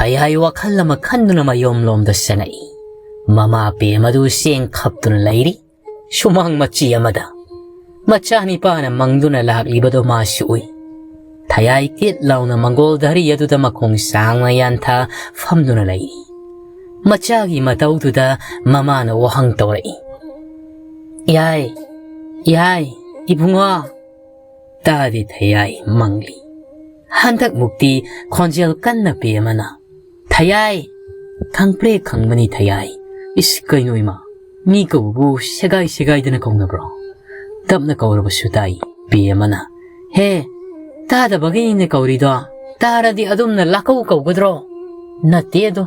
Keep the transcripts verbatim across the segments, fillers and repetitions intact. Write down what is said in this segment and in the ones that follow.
ꯊꯌꯥꯏ ꯋꯥꯈꯜ ꯑꯃ ꯈꯟꯗꯨꯅ ꯃꯌꯣꯝꯂꯣꯝꯗ ꯆꯪꯉꯛꯏ꯫ ꯃꯃꯥ ꯄꯦꯝ ꯑꯗꯨ ꯆꯦꯡ ꯈꯞꯇꯨꯅ ꯂꯩꯔꯤ꯫ ꯁꯨꯃꯥꯡ ꯃꯆꯤ ꯑꯃꯗ ꯃꯆꯥꯅꯤꯄꯥꯅ ꯃꯪꯗꯨꯅ ꯂꯥꯛꯂꯤꯕꯗꯨ ꯃꯥꯁꯨ ꯎꯏ꯫ ꯊꯌꯥꯏ ꯇꯤꯠ ꯂꯥꯎꯅ ꯃꯪꯒꯣꯜ ꯙꯔꯤ ꯑꯗꯨꯗ ꯃꯈꯣꯡ ꯁꯥꯡꯅ ꯌꯥꯟꯊ ꯐꯝꯗꯨꯅ ꯂꯩꯔꯤ꯫ ꯃꯆꯥꯒꯤ ꯃꯇꯧꯗꯨꯗ ꯃꯃꯥꯅ ꯋꯥꯍꯪ ꯇꯧꯔꯛꯏ꯫ "ꯌꯥꯏ, ꯌꯥꯏ, ꯏꯕꯨꯡꯉꯣ!" ꯇꯥꯗꯦ ꯊꯌꯥꯏ ꯃꯪꯂꯤ꯫ ꯍꯟꯗꯛ ꯃꯨꯛꯇꯤ ꯈꯣꯟꯖꯦꯜ ꯀꯟꯅ ꯄꯦꯝꯃꯅ, "ꯊꯌꯥꯏ!" ꯈꯪꯄ꯭ꯔꯦꯛ ꯈꯪꯕꯅꯤ ꯊꯌꯥꯏ꯫ "ꯏꯁ, ꯀꯩꯅꯣ ꯏꯃꯥ? ꯃꯤ ꯀꯧꯕꯕꯨ ꯁꯦꯒꯥꯏ ꯁꯦꯒꯥꯏꯗꯅ ꯀꯧꯅꯕ꯭ꯔꯣ?" ꯇꯞꯅ ꯀꯧꯔꯕꯁꯨ ꯇꯥꯏ ꯄꯦꯝꯃꯅ꯫ "ꯍꯦ, ꯇꯥꯗꯕꯒꯤꯅꯤꯅꯦ ꯀꯧꯔꯤꯗꯣ꯫ ꯇꯥꯔꯗꯤ ꯑꯗꯨꯝꯅ ꯂꯥꯛꯀꯧ ꯀꯧꯒꯗ꯭ꯔꯣ?" "ꯅꯠꯇꯦ ꯑꯗꯣ,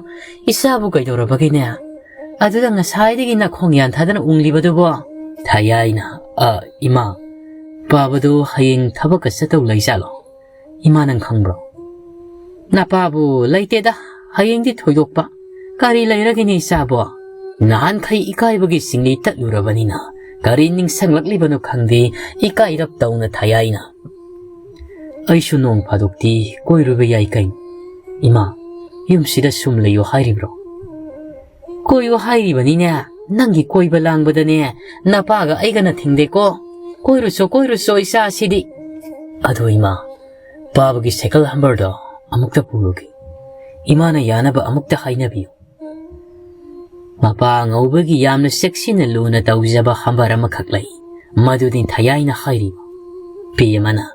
ꯏꯆꯥꯕꯨ ꯀꯩꯗꯧꯔꯕꯒꯤꯅꯦ? ꯑꯗꯨꯗ ꯉꯁꯥꯏꯗꯒꯤ ꯅꯈꯣꯡ ꯌꯥꯟꯊꯥꯗꯅ ꯎꯪꯂꯤꯕꯗꯨꯕꯣ?" ꯊꯌꯥꯏꯅ, "ꯑ, ꯏꯃꯥ, ꯄꯥꯕꯗꯨ ꯍꯌꯦꯡ ꯊꯕꯛꯀ ꯆꯠꯇꯧ ꯂꯩꯖꯥꯠꯂꯣ? ꯏꯃꯥ, ꯅꯪ ꯈꯪꯕ꯭ꯔꯣ?" "ꯅꯄꯥꯕꯨ ꯂꯩꯇꯦꯗ, ꯍꯌꯦꯡꯗꯤ ꯊꯣꯏꯗꯣꯛꯄ꯫ ꯀꯔꯤ ꯂꯩꯔꯒꯦꯅꯦ ꯏꯆꯥꯕꯣ?" ꯅꯍꯥꯟꯈꯩ ꯏꯀꯥꯏꯕꯒꯤ ꯆꯤꯡꯂꯤ ꯇꯠꯂꯨꯔꯕꯅꯤꯅ ꯀꯔꯤ ꯅꯤꯡꯁꯤꯡꯂꯛꯂꯤꯕꯅꯣ ꯈꯪꯗꯦ, ꯏꯀꯥꯏꯔꯞ ꯇꯧꯅ ꯊꯌꯥꯏꯅ, "ꯑꯩꯁꯨ ꯅꯣꯡ ꯐꯥꯗꯣꯛꯇꯤ ꯀꯣꯏꯔꯨꯕ ꯌꯥꯏ ꯀꯩꯅꯣ꯫ ꯏꯃꯥ, ꯌꯨꯝꯁꯤꯗ ꯁꯨꯝ ꯂꯩꯌꯨ ꯍꯥꯏꯔꯤꯕ꯭ꯔꯣ?" "ꯀꯣꯏꯌꯨ ꯍꯥꯏꯔꯤꯕꯅꯤꯅꯦ, ꯅꯪꯒꯤ ꯀꯣꯏꯕ ꯂꯥꯡꯕꯗꯅꯦ ꯅꯄꯥꯒ ꯑꯩꯒꯅ ꯊꯤꯡꯗꯦꯀꯣ꯫ ꯀꯣꯏꯔꯨꯆꯣ, ꯀꯣꯏꯔꯨꯆꯣ ꯏꯆꯥꯁꯤꯗꯤ꯫ ꯑꯗꯣ ꯏꯃꯥ, ꯄꯥꯕꯒꯤ ꯁꯥꯏꯀꯜ ꯍꯝꯕꯔꯗꯣ ꯑꯃꯨꯛꯇ ꯄꯨꯔꯨꯒꯦ꯫ ꯏꯃꯥꯅ ꯌꯥꯅꯕ ꯑꯃꯨꯛꯇ ꯍꯥꯏꯅꯕꯤꯌꯨ꯫" ꯃꯄꯥ ꯑꯉꯧꯕꯒꯤ ꯌꯥꯝꯅ ꯆꯦꯛꯁꯤꯟꯅ ꯂꯨꯅ ꯇꯧꯖꯕ ꯍꯝꯕꯔ ꯑꯃꯈꯛ ꯂꯩ꯫ ꯃꯗꯨꯗꯤ ꯊꯌꯥꯏꯅ ꯍꯥꯏꯔꯤꯕ꯫ ꯄꯦꯝꯃꯅ,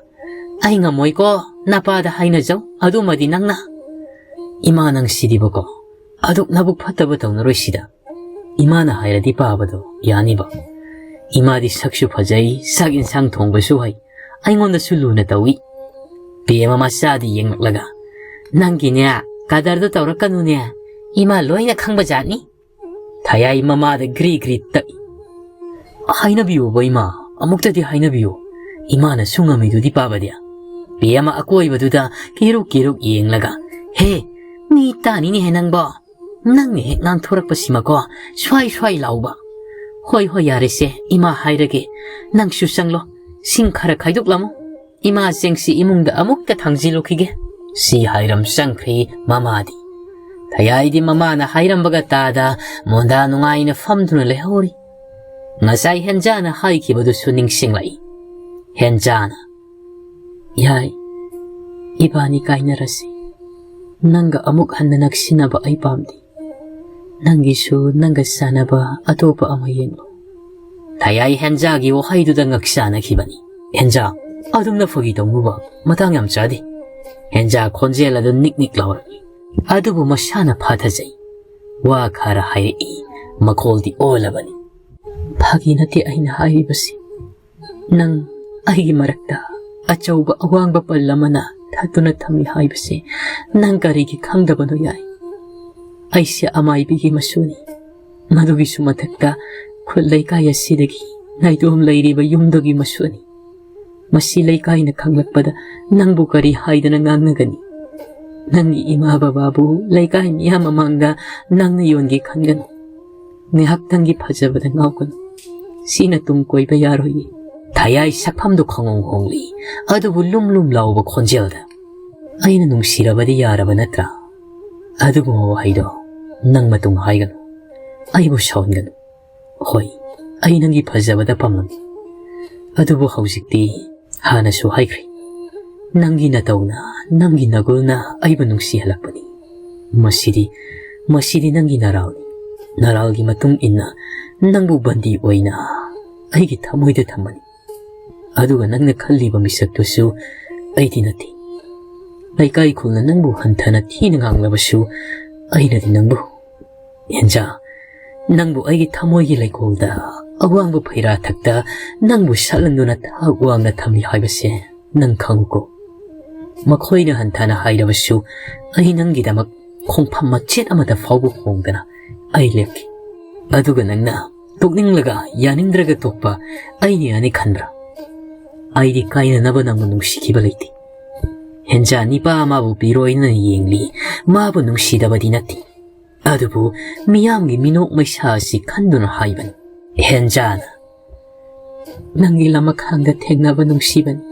"ꯑꯩ ꯉꯝꯃꯣꯏꯀꯣ, ꯅꯄꯥꯗ ꯍꯥꯏꯅꯖꯧ, ꯑꯗꯨꯃꯗꯤ ꯅꯪꯅ꯫" "ꯏꯃꯥ, ꯅꯪ ꯁꯤꯗꯤꯕꯀꯣ, ꯑꯗꯨꯛ ꯅꯕꯨꯛ ꯐꯠꯇꯕ ꯇꯧꯅꯔꯣꯏ ꯁꯤꯗ꯫ ꯏꯃꯥꯅ ꯍꯥꯏꯔꯗꯤ ꯄꯥꯕꯗꯣ ꯌꯥꯅꯤꯕ꯫ ꯏꯃꯥꯗꯤ ꯁꯛꯁꯨ ꯐꯖꯩ, ꯆꯥꯛ ꯏꯟꯁꯥꯡ ꯊꯣꯡꯕꯁꯨ ꯍꯩ, ꯑꯩꯉꯣꯟꯗꯁꯨ ꯂꯨꯅ ꯇꯧꯏ꯫" ꯄꯦꯝꯃ ꯃꯆꯥꯗꯤ ꯌꯦꯡꯂꯛꯂꯒ, "ꯅꯪꯒꯤꯅꯦ ꯀꯗꯔꯗꯣ ꯇꯧꯔꯛꯀꯅꯨꯅꯦ, ꯏꯃꯥ ꯂꯣꯏꯅ ꯈꯪꯕ ꯖꯥꯠꯅꯤ꯫" ꯊꯌꯥꯏ ꯃꯃꯥꯗ ꯒ꯭ꯔꯤ ꯒ꯭ꯔꯤ ꯇꯛꯏ꯫ "ꯍꯥꯏꯅꯕꯤꯌꯣꯕ ꯏꯃꯥ, ꯑꯃꯨꯛꯇꯗꯤ ꯍꯥꯏꯅꯕꯤꯌꯣ꯫ ꯏꯃꯥꯅꯁꯨ ꯉꯝꯃꯤꯗꯨꯗꯤ ꯄꯥꯕꯗꯤ꯫" ꯄꯦꯝꯃ ꯑꯀꯣꯏꯕꯗꯨꯗ ꯀꯤꯔꯨꯛ ꯀꯤꯔꯨꯛ ꯌꯦꯡꯂꯒ, "ꯍꯦ, ꯃꯤ ꯇꯥꯅꯤꯅꯦꯍꯦ ꯅꯪꯕꯣ꯫ ꯅꯪꯅ ꯍꯦꯛ ꯉꯥꯡꯊꯣꯔꯛꯄꯁꯤꯃꯀꯣ, ꯁ꯭ꯋꯥꯏ ꯁ꯭ꯋꯥꯏ ꯂꯥꯎꯕ꯫ ꯍꯣꯏ, ꯍꯣꯏ, ꯌꯥꯔꯦꯁꯦ, ꯏꯃꯥ ꯍꯥꯏꯔꯒꯦ꯫ ꯅꯪꯁꯨ ꯆꯪꯂꯣ, ꯁꯤꯡ ꯈꯔ ꯈꯥꯏꯗꯣꯛꯂꯝꯃꯣ꯫ ꯏꯃꯥ ꯆꯦꯡꯁꯤ ꯏꯃꯨꯡꯗ ꯑꯃꯨꯛꯇ ꯊꯥꯡꯖꯤꯜꯂꯨꯈꯤꯒꯦ꯫" ꯁꯤ ꯍꯥꯏꯔꯝ ꯆꯪꯈ꯭ꯔꯦ ꯃꯃꯥꯗꯤ꯫ ꯊꯌꯥꯏꯗꯤ ꯃꯃꯥꯅ ꯍꯥꯏꯔꯝꯕꯒ ꯇꯥꯗ ꯃꯣꯟꯗꯥ ꯅꯨꯡꯉꯥꯏꯅ ꯐꯝꯗꯨꯅ ꯂꯩꯍꯧꯔꯤ꯫ ꯉꯁꯥꯏ ꯍꯦꯟꯖꯥꯅ ꯍꯥꯏꯈꯤꯕꯗꯨꯁꯨ ꯅꯤꯡꯁꯤꯡꯂꯛꯏ꯫ ꯍꯦꯟꯖꯥꯅ, "ꯌꯥꯏ, ꯏꯕꯥꯅꯤ ꯀꯥꯏꯅꯔꯁꯤ꯫ ꯅꯪꯒ ꯑꯃꯨꯛ ꯍꯟꯅ ꯅꯛꯁꯤꯟꯅꯕ ꯑꯩ ꯄꯥꯝꯗꯦ꯫ ꯅꯪꯒꯤꯁꯨ ꯅꯪꯒ ꯆꯥꯟꯅꯕ ꯑꯇꯣꯞꯄ ꯑꯃ ꯌꯦꯡꯂꯣ"꯫ ꯊꯌꯥꯏ ꯍꯦꯟꯖꯥꯒꯤ ꯋꯥꯍꯩꯗꯨꯗ ꯉꯛꯆꯥꯅꯈꯤꯕꯅꯤ꯫ "ꯍꯦꯟꯖꯥ, ꯑꯗꯨꯝꯅ ꯐꯥꯒꯤ ꯇꯧꯅꯨꯕ, ꯃꯇꯥꯡ ꯌꯥꯝ ꯆꯥꯗꯦ"꯫ ꯍꯦꯟꯖꯥ ꯈꯣꯟꯖꯦꯜ ꯑꯗꯨ ꯅꯤꯛ ꯅꯤꯛ ꯂꯥꯎꯔꯛꯏ꯫ ꯑꯗꯨꯕꯨ ꯃꯁꯥꯅ ꯐꯥꯊꯖꯩ꯫ ꯋꯥ ꯈꯔ ꯍꯥꯏꯔꯛꯏ, ꯃꯈꯣꯜꯗꯤ ꯑꯣꯜꯂꯕꯅꯤ꯫ "ꯐꯥꯒꯤ ꯅꯠꯇꯦ ꯑꯩꯅ ꯍꯥꯏꯔꯤꯕꯁꯤ꯫ ꯅꯪ ꯑꯩꯒꯤ ꯃꯔꯛꯇ ꯑꯆꯧꯕ ꯑꯋꯥꯡꯕ ꯄꯜ ꯑꯃꯅ ꯊꯠꯇꯨꯅ ꯊꯝꯃꯤ ꯍꯥꯏꯕꯁꯦ ꯅꯪ ꯀꯔꯤꯒꯤ ꯈꯪꯗꯕꯅꯣ, ꯌꯥꯏ? ꯑꯩꯁꯦ ꯑꯃꯥꯏꯕꯤꯒꯤ ꯃꯁꯨꯅꯤ꯫ ꯃꯗꯨꯒꯤꯁꯨ ꯃꯊꯛꯇ ꯈꯨꯜ ꯂꯩꯀꯥꯏ ꯑꯁꯤꯗꯒꯤ ꯅꯥꯏꯇꯣꯝ ꯂꯩꯔꯤꯕ ꯌꯨꯝꯗꯨꯒꯤ ꯃꯁꯨꯅꯤ꯫ ꯃꯁꯤ ꯂꯩꯀꯥꯏꯅ ꯈꯪꯂꯛꯄꯗ ꯅꯪꯕꯨ ꯀꯔꯤ ꯍꯥꯏꯗꯅ ꯉꯥꯡꯅꯒꯅꯤ? ꯅꯪꯒꯤ ꯏꯃꯥ ꯕꯕꯥꯕꯨ ꯂꯩꯀꯥꯏ ꯃꯤꯌꯥꯝ ꯃꯃꯥꯡꯗ ꯅꯪꯅ ꯌꯣꯟꯒꯦ ꯈꯟꯒꯅꯨ꯫ ꯉꯥꯏꯍꯥꯛꯇꯪꯒꯤ ꯐꯖꯕꯗ ꯉꯥꯎꯒꯅꯨ꯫ ꯁꯤꯅ ꯇꯨꯡ ꯀꯣꯏꯕ ꯌꯥꯔꯣꯏꯌꯦ"꯫ ꯊꯌꯥꯏ ꯁꯛꯐꯝꯗꯨ ꯈꯪꯍꯣꯡ ꯍꯣꯡꯂꯤ, ꯑꯗꯨꯕꯨ ꯂꯨꯝ ꯂꯨꯝ ꯂꯥꯎꯕ ꯈꯣꯟꯖꯦꯜꯗ, "ꯑꯩꯅ ꯅꯨꯡꯁꯤꯔꯕꯗꯤ ꯌꯥꯔꯕ ꯅꯠꯇ꯭ꯔꯥ? ꯑꯗꯨꯒꯨꯝꯕ ꯋꯥꯍꯩꯗꯣ ꯅꯪ ꯃꯇꯨꯡ ꯍꯥꯏꯒꯅꯨ꯫ ꯑꯩꯕꯨ ꯁꯥꯎꯍꯟꯒꯅꯨ꯫ ꯍꯣꯏ, ꯑꯩ ꯅꯪꯒꯤ ꯐꯖꯕꯗ ꯄꯥꯝꯂꯝꯃꯤ, ꯑꯗꯨꯕꯨ ꯍꯧꯖꯤꯛꯇꯤ ꯍꯥꯟꯅꯁꯨ ꯍꯥꯏꯈ꯭ꯔꯦ, ꯅꯪꯒꯤ ꯅꯇꯧꯅ, ꯅꯪꯒꯤ ꯅꯒꯨꯜꯅ ꯑꯩꯕꯨ ꯅꯨꯡꯁꯤꯍꯜꯂꯛꯄꯅꯤ꯫ ꯃꯁꯤꯗꯤ, ꯃꯁꯤꯗꯤ ꯅꯪꯒꯤ ꯅꯔꯥꯜꯅꯤ꯫ ꯅꯔꯥꯜꯒꯤ ꯃꯇꯨꯡ ꯏꯟꯅ ꯅꯪꯕꯨ ꯕꯟꯗꯤ ꯑꯣꯏꯅ ꯑꯩꯒꯤ ꯊꯃꯣꯏꯗ ꯊꯝꯕꯅꯤ꯫ ꯑꯗꯨꯒ ꯅꯪꯅ ꯈꯜꯂꯤꯕ ꯃꯤꯁꯛꯇꯨꯁꯨ ꯑꯩꯗꯤ ꯅꯠꯇꯦ꯫ ꯂꯩꯀꯥꯏ ꯈꯨꯜꯅ ꯅꯪꯕꯨ ꯍꯟꯊꯅ ꯊꯤꯅ ꯉꯥꯡꯂꯕꯁꯨ ꯑꯩꯅꯗꯤ ꯅꯪꯕꯨ, ꯍꯦꯟꯖꯥ, ꯅꯪꯕꯨ ꯑꯩꯒꯤ ꯊꯃꯣꯏꯒꯤ ꯂꯩꯀꯣꯜꯗ ꯑꯋꯥꯡꯕ ꯐꯩꯔꯥ ꯊꯛꯇ ꯅꯪꯕꯨ ꯁꯠꯂꯟꯗꯨꯅ ꯊꯥꯛ ꯋꯥꯡꯅ ꯊꯝꯂꯤ ꯍꯥꯏꯕꯁꯦ ꯅꯪ ꯈꯪꯉꯨꯀꯣ꯫ ꯃꯈꯣꯏꯅ ꯍꯟꯊꯅ ꯍꯥꯏꯔꯕꯁꯨ ꯑꯩ ꯅꯪꯒꯤꯗꯃꯛ ꯈꯣꯡꯐꯝ ꯃꯆꯦꯠ ꯑꯃꯗ ꯐꯥꯎꯕ ꯍꯣꯡꯗꯅ ꯑꯩ ꯂꯦꯞꯈꯤ꯫ ꯑꯗꯨꯒ ꯅꯪꯅ ꯇꯣꯛꯅꯤꯡꯂꯒ ꯌꯥꯅꯤꯡꯗ꯭ꯔꯒ ꯇꯣꯛꯄ ꯑꯩꯅ ꯌꯥꯅꯤ ꯈꯟꯕ꯭ꯔꯥ? ꯑꯩꯗꯤ ꯀꯥꯏꯅꯅꯕ ꯅꯪꯕꯨ ꯅꯨꯡꯁꯤꯈꯤꯕ ꯂꯩꯇꯦ"꯫ ꯍꯦꯟꯖꯥ ꯅꯤꯄꯥ ꯑꯃꯕꯨ ꯄꯤꯔꯣꯏꯅ ꯌꯦꯡꯂꯤ꯫ ꯃꯥꯕꯨ ꯅꯨꯡꯁꯤꯗꯕꯗꯤ ꯅꯠꯇꯦ, ꯑꯗꯨꯕꯨ ꯃꯤꯌꯥꯝꯒꯤ ꯃꯤꯅꯣꯛ ꯃꯩꯁꯥ ꯑꯁꯤ ꯈꯟꯗꯨꯅ ꯍꯥꯏꯕꯅꯤ꯫ ꯍꯦꯟꯖꯥꯅ, "ꯅꯪꯒꯤ ꯂꯃꯈꯥꯡꯗ ꯊꯦꯡꯅꯕ ꯅꯨꯡꯁꯤꯕꯅꯤ꯫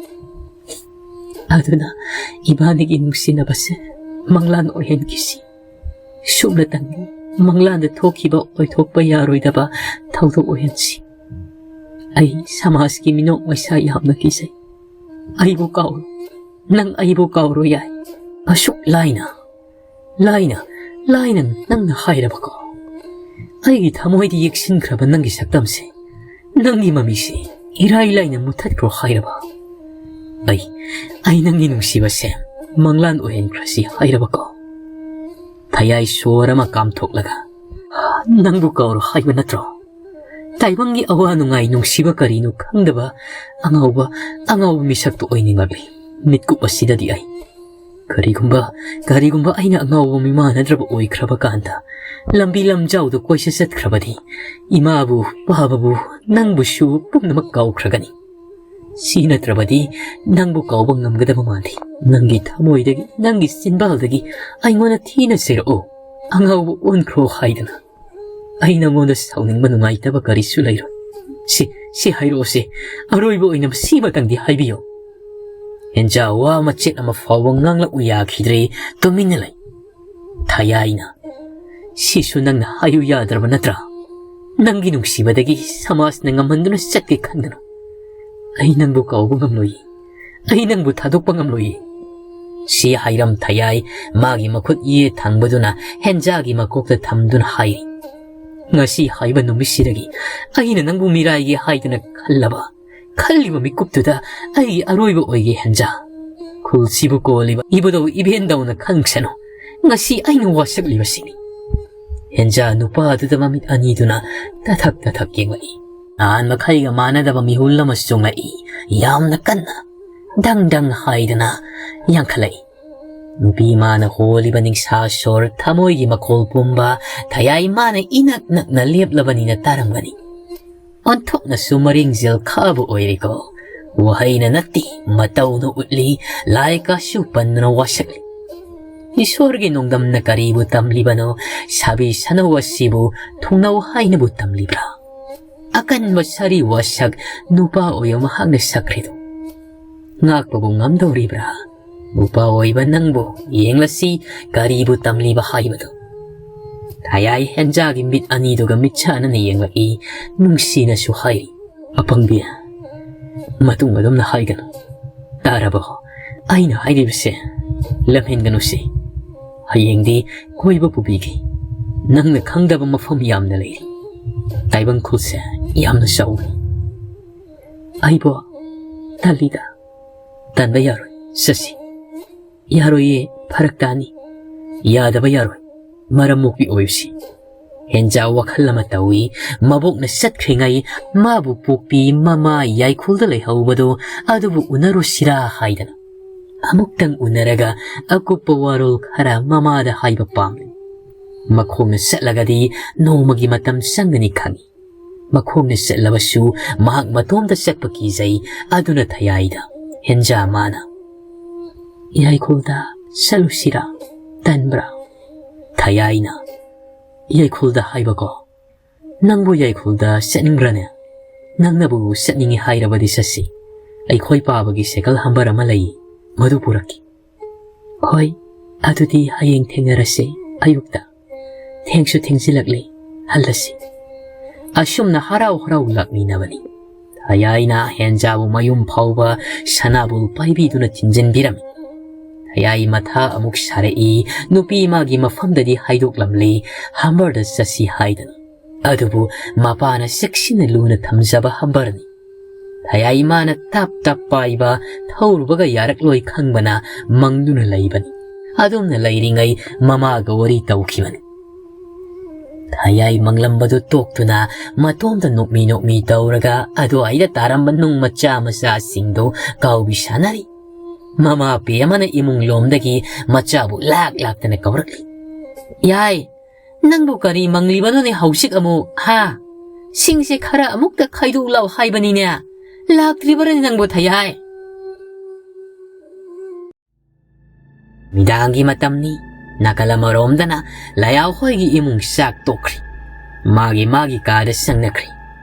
ꯑꯗꯨꯅ ꯏꯕꯥꯅꯤꯒꯤ ꯅꯨꯡꯁꯤꯅꯕꯁꯦ ꯃꯪꯂꯥꯟ ꯑꯣꯏꯍꯟꯈꯤꯁꯤ"꯫ ꯁꯨꯞꯅꯇꯪꯒꯤ ꯃꯪꯂꯥꯟꯗ ꯊꯣꯛꯈꯤꯕ ꯑꯣꯏꯊꯣꯛꯄ ꯌꯥꯔꯣꯏꯗꯕ ꯊꯧꯗꯣꯛ ꯑꯣꯏꯍꯟꯁꯤ꯫ ꯑꯩ ꯁꯃꯥꯖꯀꯤ ꯃꯤꯅꯣꯛ ꯃꯩꯁꯥ ꯌꯥꯝꯅ ꯀꯤꯖꯩ꯫ ꯑꯩꯕꯨ ꯀꯥꯎꯔꯣ꯫ ꯅꯪ ꯑꯩꯕꯨ ꯀꯥꯎꯔꯣ ꯌꯥꯏ꯫ ꯑꯁꯨꯛ ꯂꯥꯏꯅ, ꯂꯥꯏꯅ, ꯂꯥꯏꯅ ꯅꯪꯅ ꯍꯥꯏꯔꯕꯀꯣ? ꯑꯩꯒꯤ ꯊꯃꯣꯏꯗ ꯌꯦꯛꯁꯤꯟꯈ꯭ꯔꯕ ꯅꯪꯒꯤ ꯁꯛꯇꯝꯁꯦ, ꯅꯪꯒꯤ ꯃꯃꯤꯁꯦ ꯏꯔꯥꯏ ꯂꯥꯏꯅ ꯃꯨꯊꯠꯈ꯭ꯔꯣ ꯍꯥꯏꯔꯕ? ꯑꯩ, ꯑꯩ ꯅꯪꯒꯤ ꯅꯨꯡꯁꯤꯕꯁꯦ ꯃꯪꯂꯥꯟ ꯑꯣꯏꯍꯟꯈ꯭ꯔꯁꯤ ꯍꯥꯏꯔꯕꯀꯣ? ꯊꯌꯥꯏ ꯁꯣꯔ ꯑꯃ ꯀꯥꯝꯊꯣꯛꯂꯒ, "ꯅꯪꯕꯨ ꯀꯥꯎꯔꯣ ꯍꯥꯏꯕ ꯅꯠꯇ꯭ꯔꯣ? ꯇꯥꯏꯕꯪꯒꯤ ꯑꯋꯥ ꯅꯨꯡꯉꯥꯏ ꯅꯨꯡꯁꯤꯕ ꯀꯔꯤꯅꯣ ꯈꯪꯗꯕ ꯑꯉꯥꯎꯕ, ꯑꯉꯥꯎꯕ ꯃꯤꯁꯛꯇꯨ ꯑꯣꯏꯅꯤꯡꯂꯛꯂꯤ ꯃꯤꯠꯀꯨꯞ ꯑꯁꯤꯗꯗꯤ ꯑꯩ꯫ ꯀꯔꯤꯒꯨꯝꯕ, ꯀꯔꯤꯒꯨꯝꯕ ꯑꯩꯅ ꯑꯉꯥꯎꯕ ꯃꯤꯃꯥꯟꯅꯗ꯭ꯔꯕ ꯑꯣꯏꯈ꯭ꯔꯕ ꯀꯥꯟꯗ, ꯂꯝꯕꯤ ꯂꯝꯖꯥꯎꯗ ꯀꯣꯏꯆꯠ ꯆꯠꯈ꯭ꯔꯕꯗꯤ, ꯏꯃꯥꯕꯨ, ꯄꯥꯕꯕꯨ, ꯅꯪꯕꯨꯁꯨ ꯄꯨꯝꯅꯃꯛ ꯀꯥꯎꯈ꯭ꯔꯒꯅꯤ꯫ ꯁꯤ ꯅꯠꯇ꯭ꯔꯕꯗꯤ ꯅꯪꯕꯨ ꯀꯥꯎꯕ ꯉꯝꯒꯗꯕ ꯃꯥꯟꯗꯦ꯫ ꯅꯪꯒꯤ ꯊꯃꯣꯏꯗꯒꯤ, ꯅꯪꯒꯤ ꯆꯤꯟꯕꯥꯜꯗꯒꯤ ꯑꯩꯉꯣꯟꯗ ꯊꯤꯅ ꯆꯩꯔꯛꯑꯣ, ꯑꯉꯥꯎꯕ ꯑꯣꯟꯈ꯭ꯔꯣ ꯍꯥꯏꯗꯅ꯫ ꯑꯩ ꯅꯉꯣꯟꯗ ꯁꯥꯎꯅꯤꯡꯕ ꯅꯨꯡꯉꯥꯏꯇꯕ ꯀꯔꯤꯁꯨ ꯂꯩꯔꯣꯏ꯫ ꯁꯤ, ꯁꯤ ꯍꯥꯏꯔꯛꯑꯣꯁꯦ, ꯑꯔꯣꯏꯕ ꯑꯣꯏꯅ ꯃꯁꯤꯃꯇꯪꯗꯤ ꯍꯥꯏꯕꯤꯌꯨ꯫" ꯍꯦꯟꯖꯥ ꯋꯥ ꯃꯆꯦꯠ ꯑꯃ ꯐꯥꯎꯕ ꯉꯥꯡꯂꯛꯎ ꯌꯥꯈꯤꯗ꯭ꯔꯦ, ꯇꯨꯃꯤꯟꯅ ꯂꯩ꯫ ꯊꯌꯥꯏꯅ, "ꯁꯤꯁꯨ ꯅꯪꯅ ꯍꯥꯏꯌꯨ ꯌꯥꯗ꯭ꯔꯕ ꯅꯠꯇ꯭ꯔꯥ? ꯅꯪꯒꯤ ꯅꯨꯡꯁꯤꯕꯗꯒꯤ ꯁꯃꯥꯖꯅ ꯉꯝꯍꯟꯗꯨꯅ ꯆꯠꯀꯦ ꯈꯟꯒꯅꯨ꯫ ꯑꯩ ꯅꯪꯕꯨ ꯀꯥꯎꯕ ꯉꯝꯂꯣꯏꯌꯦ꯫ ꯑꯩ ꯅꯪꯕꯨ ꯊꯥꯗꯣꯛꯄ ꯉꯝꯂꯣꯏꯌꯦ꯫" ꯁꯤ ꯍꯥꯏꯔꯝ ꯊꯌꯥꯏ ꯃꯥꯒꯤ ꯃꯈꯨꯠ ꯌꯦꯠ ꯊꯪꯕꯗꯨꯅ ꯍꯦꯟꯖꯥꯒꯤ ꯃꯀꯣꯛꯇ ꯊꯝꯗꯨꯅ ꯍꯥꯏꯔꯤ, "ꯉꯁꯤ ꯍꯥꯏꯕ ꯅꯨꯃꯤꯠꯁꯤꯗꯒꯤ ꯑꯩꯅ ꯅꯪꯕꯨ ꯃꯤꯔꯥꯏꯒꯦ ꯍꯥꯏꯗꯨꯅ ꯈꯜꯂꯕ, ꯈꯜꯂꯤꯕ ꯃꯤꯀꯨꯞꯇꯨꯗ ꯑꯩꯒꯤ ꯑꯔꯣꯏꯕ ꯑꯣꯏꯒꯦ ꯍꯦꯟꯖꯥ꯫ ꯈꯨꯜꯁꯤꯕꯨ ꯀꯣꯜꯂꯤꯕ ꯏꯕꯨꯙꯧ ꯏꯕꯦꯟꯗꯧꯅ ꯈꯟꯁꯅꯨ꯫ ꯉꯁꯤ ꯑꯩꯅ ꯋꯥꯁꯛꯂꯤꯕꯁꯤꯅꯤ꯫" ꯍꯦꯟꯖꯥ ꯅꯨꯄꯥꯗꯨꯗ ꯃꯃꯤꯠ ꯑꯅꯤꯗꯨꯅ ꯇꯊꯛ ꯇꯊꯛ ꯌꯦꯡꯂꯛꯏ꯫ ꯅꯍꯥꯟ ꯃꯈꯩꯒ ꯃꯥꯟꯅꯗꯕ ꯃꯤꯍꯨꯜ ꯑꯃ ꯆꯣꯡꯂꯛꯏ꯫ ꯌꯥꯝꯅ ꯀꯟꯅ, ꯗꯪ ꯗꯪ ꯍꯥꯏꯗꯅ ꯌꯥꯡꯈꯠꯂꯛꯏ꯫ ꯅꯨꯄꯤ ꯃꯥꯅ ꯍꯣꯜꯂꯤꯕ ꯅꯤꯡꯁꯥ ꯁꯣꯔ ꯊꯃꯣꯏꯒꯤ ꯃꯈꯣꯜ ꯄꯨꯝꯕ ꯊꯌꯥꯏ ꯃꯥꯅ ꯏꯅꯛ ꯅꯛꯅ ꯂꯦꯞꯂꯕꯅꯤꯅ ꯇꯥꯔꯝꯒꯅꯤ꯫ ꯑꯣꯟꯊꯣꯛꯅꯁꯨ ꯃꯔꯤꯡꯖꯦꯜ ꯈꯥꯕ ꯑꯣꯏꯔꯦꯀꯣ꯫ ꯋꯥꯍꯩꯅ ꯅꯠꯇꯦ, ꯃꯇꯧꯅ ꯎꯠꯂꯤ, ꯂꯥꯏ ꯀꯥꯁꯨ ꯄꯟꯗꯨꯅ ꯋꯥꯁꯛꯂꯤ꯫ ꯏꯁꯣꯔꯒꯤ ꯅꯣꯡꯗꯝꯅ ꯀꯔꯤꯕꯨ ꯇꯝꯂꯤꯕꯅꯣ? ꯁꯥꯕꯤ ꯁꯅꯧ ꯑꯁꯤꯕꯨ ꯊꯨꯡꯅꯧ ꯍꯥꯏꯅꯕꯨ ꯇꯝꯂꯤꯕ꯭ꯔꯥ? ꯑꯀꯟꯕ ꯁꯥꯔꯤ ꯋꯥꯁꯛ ꯅꯨꯄꯥ ꯑꯣꯏꯕ ꯃꯍꯥꯛꯅ ꯁꯛꯈ꯭ꯔꯤꯗꯨ ꯉꯥꯛꯄꯕꯨ ꯉꯝꯗꯧꯔꯤꯕ꯭ꯔꯥ? ꯅꯨꯄꯥ ꯑꯣꯏꯕ ꯅꯪꯕꯨ ꯌꯦꯡꯂꯁꯤ, ꯀꯔꯤꯕꯨ ꯇꯝꯂꯤꯕ ꯍꯥꯏꯕꯗꯨ꯫ ꯊꯌꯥꯏ ꯍꯦꯟꯖꯥꯒꯤ ꯃꯤꯠ ꯑꯅꯤꯗꯨꯒ ꯃꯤꯠꯁꯥꯅꯅ ꯌꯦꯡꯂꯛꯏ, ꯅꯨꯡꯁꯤꯅꯁꯨ ꯍꯥꯏꯔꯤ, "ꯑꯄꯪꯕꯤ, ꯃꯇꯨꯡ ꯑꯗꯨꯝꯅ ꯍꯥꯏꯒꯅꯨ꯫ ꯇꯥꯔꯕꯣ? ꯑꯩꯅ ꯍꯥꯏꯔꯤꯕꯁꯦ ꯂꯝꯍꯦꯟꯒꯅꯨꯁꯦ꯫ ꯍꯌꯦꯡꯗꯤ ꯀꯣꯏꯕ ꯄꯨꯕꯤꯒꯦ꯫ ꯅꯪꯅ ꯈꯪꯗꯕ ꯃꯐꯝ ꯌꯥꯝꯅ ꯂꯩꯔꯤ꯫ ꯇꯥꯏꯕꯪ ꯈꯨꯜꯁꯦ ꯌꯥꯝꯅ ꯆꯥꯎꯏ꯫" ꯑꯩꯕꯣ ꯇꯜꯂꯤꯗ꯫ "ꯇꯟꯕ ꯌꯥꯔꯣꯏ, ꯆꯠꯁꯤ꯫" "ꯌꯥꯔꯣꯏꯌꯦ, ꯐꯔꯛ ꯇꯥꯅꯤ꯫" "ꯌꯥꯗꯕ ꯌꯥꯔꯣꯏ, ꯃꯔꯝ ꯃꯣꯛꯄꯤ ꯑꯣꯏꯕꯁꯤ꯫" ꯍꯦꯟꯖꯥ ꯋꯥꯈꯜ ꯑꯃ ꯇꯧꯏ꯫ ꯃꯕꯣꯛꯅ ꯆꯠꯈ꯭ꯔꯤꯉꯩ ꯃꯥꯕꯨ ꯄꯣꯛꯄꯤ ꯃꯃꯥ ꯌꯥꯏꯈꯨꯜꯗ ꯂꯩꯍꯧꯕꯗꯣ ꯑꯗꯨꯕꯨ ꯎꯅꯔꯨꯁꯤꯔꯥ ꯍꯥꯏꯗꯅ ꯑꯃꯨꯛꯇꯪ ꯎꯅꯔꯒ ꯑꯀꯨꯞꯄ ꯋꯥꯔꯣꯜ ꯈꯔ ꯃꯃꯥꯗ ꯍꯥꯏꯕ ꯄꯥꯝꯂꯤ꯫ ꯃꯈꯣꯡꯅ ꯆꯠꯂꯒꯗꯤ ꯅꯣꯡꯃꯒꯤ ꯃꯇꯝ ꯆꯪꯒꯅꯤ ꯈꯪꯏ꯫ ꯃꯈꯣꯡꯅ ꯆꯠꯂꯕꯁꯨ ꯃꯍꯥꯛ ꯃꯇꯣꯝꯇ ꯆꯠꯄ ꯀꯤꯖꯩ꯫ ꯑꯗꯨꯅ ꯊꯌꯥꯏꯗ ꯍꯦꯟꯖꯥ ꯃꯥꯅ, "ꯌꯥꯏꯈꯨꯜꯗ ꯆꯠꯂꯨꯁꯤꯔꯥ? ꯇꯟꯕ꯭ꯔꯥ?" ꯊꯌꯥꯏꯅ, "ꯌꯥꯏꯈꯨꯜꯗ ꯍꯥꯏꯕꯀꯣ? ꯅꯪꯕꯨ ꯌꯥꯏꯈꯨꯜꯗ ꯆꯠꯅꯤꯡꯕ꯭ꯔꯥꯅꯦ? ꯅꯪꯅꯕꯨ ꯆꯠꯅꯤꯡꯉꯤ ꯍꯥꯏꯔꯕꯗꯤ ꯆꯠꯁꯤ꯫ ꯑꯩꯈꯣꯏ ꯄꯥꯕꯒꯤ ꯁꯥꯏꯀꯜ ꯍꯝꯕꯔ ꯑꯃ ꯂꯩ, ꯃꯗꯨ ꯄꯨꯔꯛꯀꯦ꯫" "ꯍꯣꯏ, ꯑꯗꯨꯗꯤ ꯍꯌꯦꯡ ꯊꯦꯡꯅꯔꯁꯦ ꯑꯌꯨꯛꯇ꯫ ꯊꯦꯡꯁꯨ ꯊꯦꯡꯖꯤꯜꯂꯛꯂꯦ, ꯍꯜꯂꯁꯤ꯫" ꯑꯁꯨꯝꯅ ꯍꯔꯥꯎ ꯍꯔꯥꯎ ꯂꯥꯛꯃꯤꯟꯅꯕꯅꯤ꯫ ꯊꯌꯥꯏꯅ ꯍꯦꯟꯖꯥꯕꯨ ꯃꯌꯨꯝ ꯐꯥꯎꯕ ꯁꯅꯥꯕꯨꯜ ꯄꯥꯏꯕꯤꯗꯨꯅ ꯊꯤꯟꯖꯤꯟꯕꯤꯔꯝꯃꯤ꯫ ꯊꯌꯥꯏ ꯃꯊꯥ ꯑꯃꯨꯛ ꯁꯥꯔꯛꯏ꯫ ꯅꯨꯄꯤ ꯃꯥꯒꯤ ꯃꯐꯝꯗꯗꯤ ꯍꯥꯏꯗꯣꯛꯂꯝꯂꯦ, ꯍꯝꯕꯔꯗ ꯆꯠꯁꯤ ꯍꯥꯏꯗꯅ꯫ ꯑꯗꯨꯕꯨ ꯃꯄꯥꯅ ꯆꯦꯛꯁꯤꯟꯅ ꯂꯨꯅ ꯊꯝꯖꯕ ꯍꯝꯕꯔꯅꯤ꯫ ꯊꯌꯥꯏ ꯃꯥꯅ ꯇꯞ ꯇꯞ ꯄꯥꯏꯕ, ꯊꯧꯔꯨꯕꯒ ꯌꯥꯔꯛꯂꯣꯏ ꯈꯪꯕꯅ ꯃꯪꯗꯨꯅ ꯂꯩꯕꯅꯤ꯫ ꯑꯗꯨꯝꯅ ꯂꯩꯔꯤꯉꯩ ꯃꯃꯥꯒ ꯋꯥꯔꯤ ꯇꯧꯈꯤꯕꯅꯤ꯫ ꯊꯌꯥꯏ ꯃꯪꯂꯝꯕꯗꯨ ꯇꯣꯛꯇꯨꯅ ꯃꯇꯣꯝꯇ ꯅꯣꯛꯃꯤ ꯅꯣꯛꯃꯤ ꯇꯧꯔꯒ ꯑꯗꯨꯋꯥꯏꯗ ꯇꯥꯔꯝꯕ ꯅꯨꯡ ꯃꯆꯥ ꯃꯆꯥꯁꯤꯡꯗꯨ ꯀꯥꯎꯕꯤ ꯁꯥꯟꯅꯔꯤ꯫ ꯃꯃꯥ ꯄꯦ ꯑꯃꯅ ꯏꯃꯨꯡ ꯂꯣꯝꯗꯒꯤ ꯃꯆꯥꯕꯨ ꯂꯥꯛ ꯂꯥꯛꯇꯅ ꯀꯧꯔꯛꯂꯤ꯫ "ꯌꯥꯏ, ꯅꯪꯕꯨ ꯀꯔꯤ ꯃꯪꯂꯤꯕꯅꯣꯅꯦ ꯍꯧꯖꯤꯛ ꯑꯃꯨꯛ, ꯍꯥ? ꯁꯤꯡꯁꯦ ꯈꯔ ꯑꯃꯨꯛꯇ ꯈꯥꯏꯗꯣꯛꯂꯥꯎ ꯍꯥꯏꯕꯅꯤꯅꯦ꯫ ꯂꯥꯛꯇ꯭ꯔꯤꯕꯔꯅꯦ ꯅꯪꯕꯨ ꯊꯌꯥꯏ?" ꯃꯤꯗꯥꯡꯒꯤ ꯃꯇꯝꯅꯤ꯫ ꯅꯥꯀꯜ ꯑꯃꯔꯣꯝꯗꯅ ꯂꯌꯥꯎ ꯍꯣꯏꯒꯤ ꯏꯃꯨꯡ ꯆꯥꯛ ꯇꯣꯛꯈ꯭ꯔꯤ꯫ ꯃꯥꯒꯤ ꯃꯥꯒꯤ ꯀꯥꯗ ꯆꯪꯅꯈ꯭ꯔꯤ꯫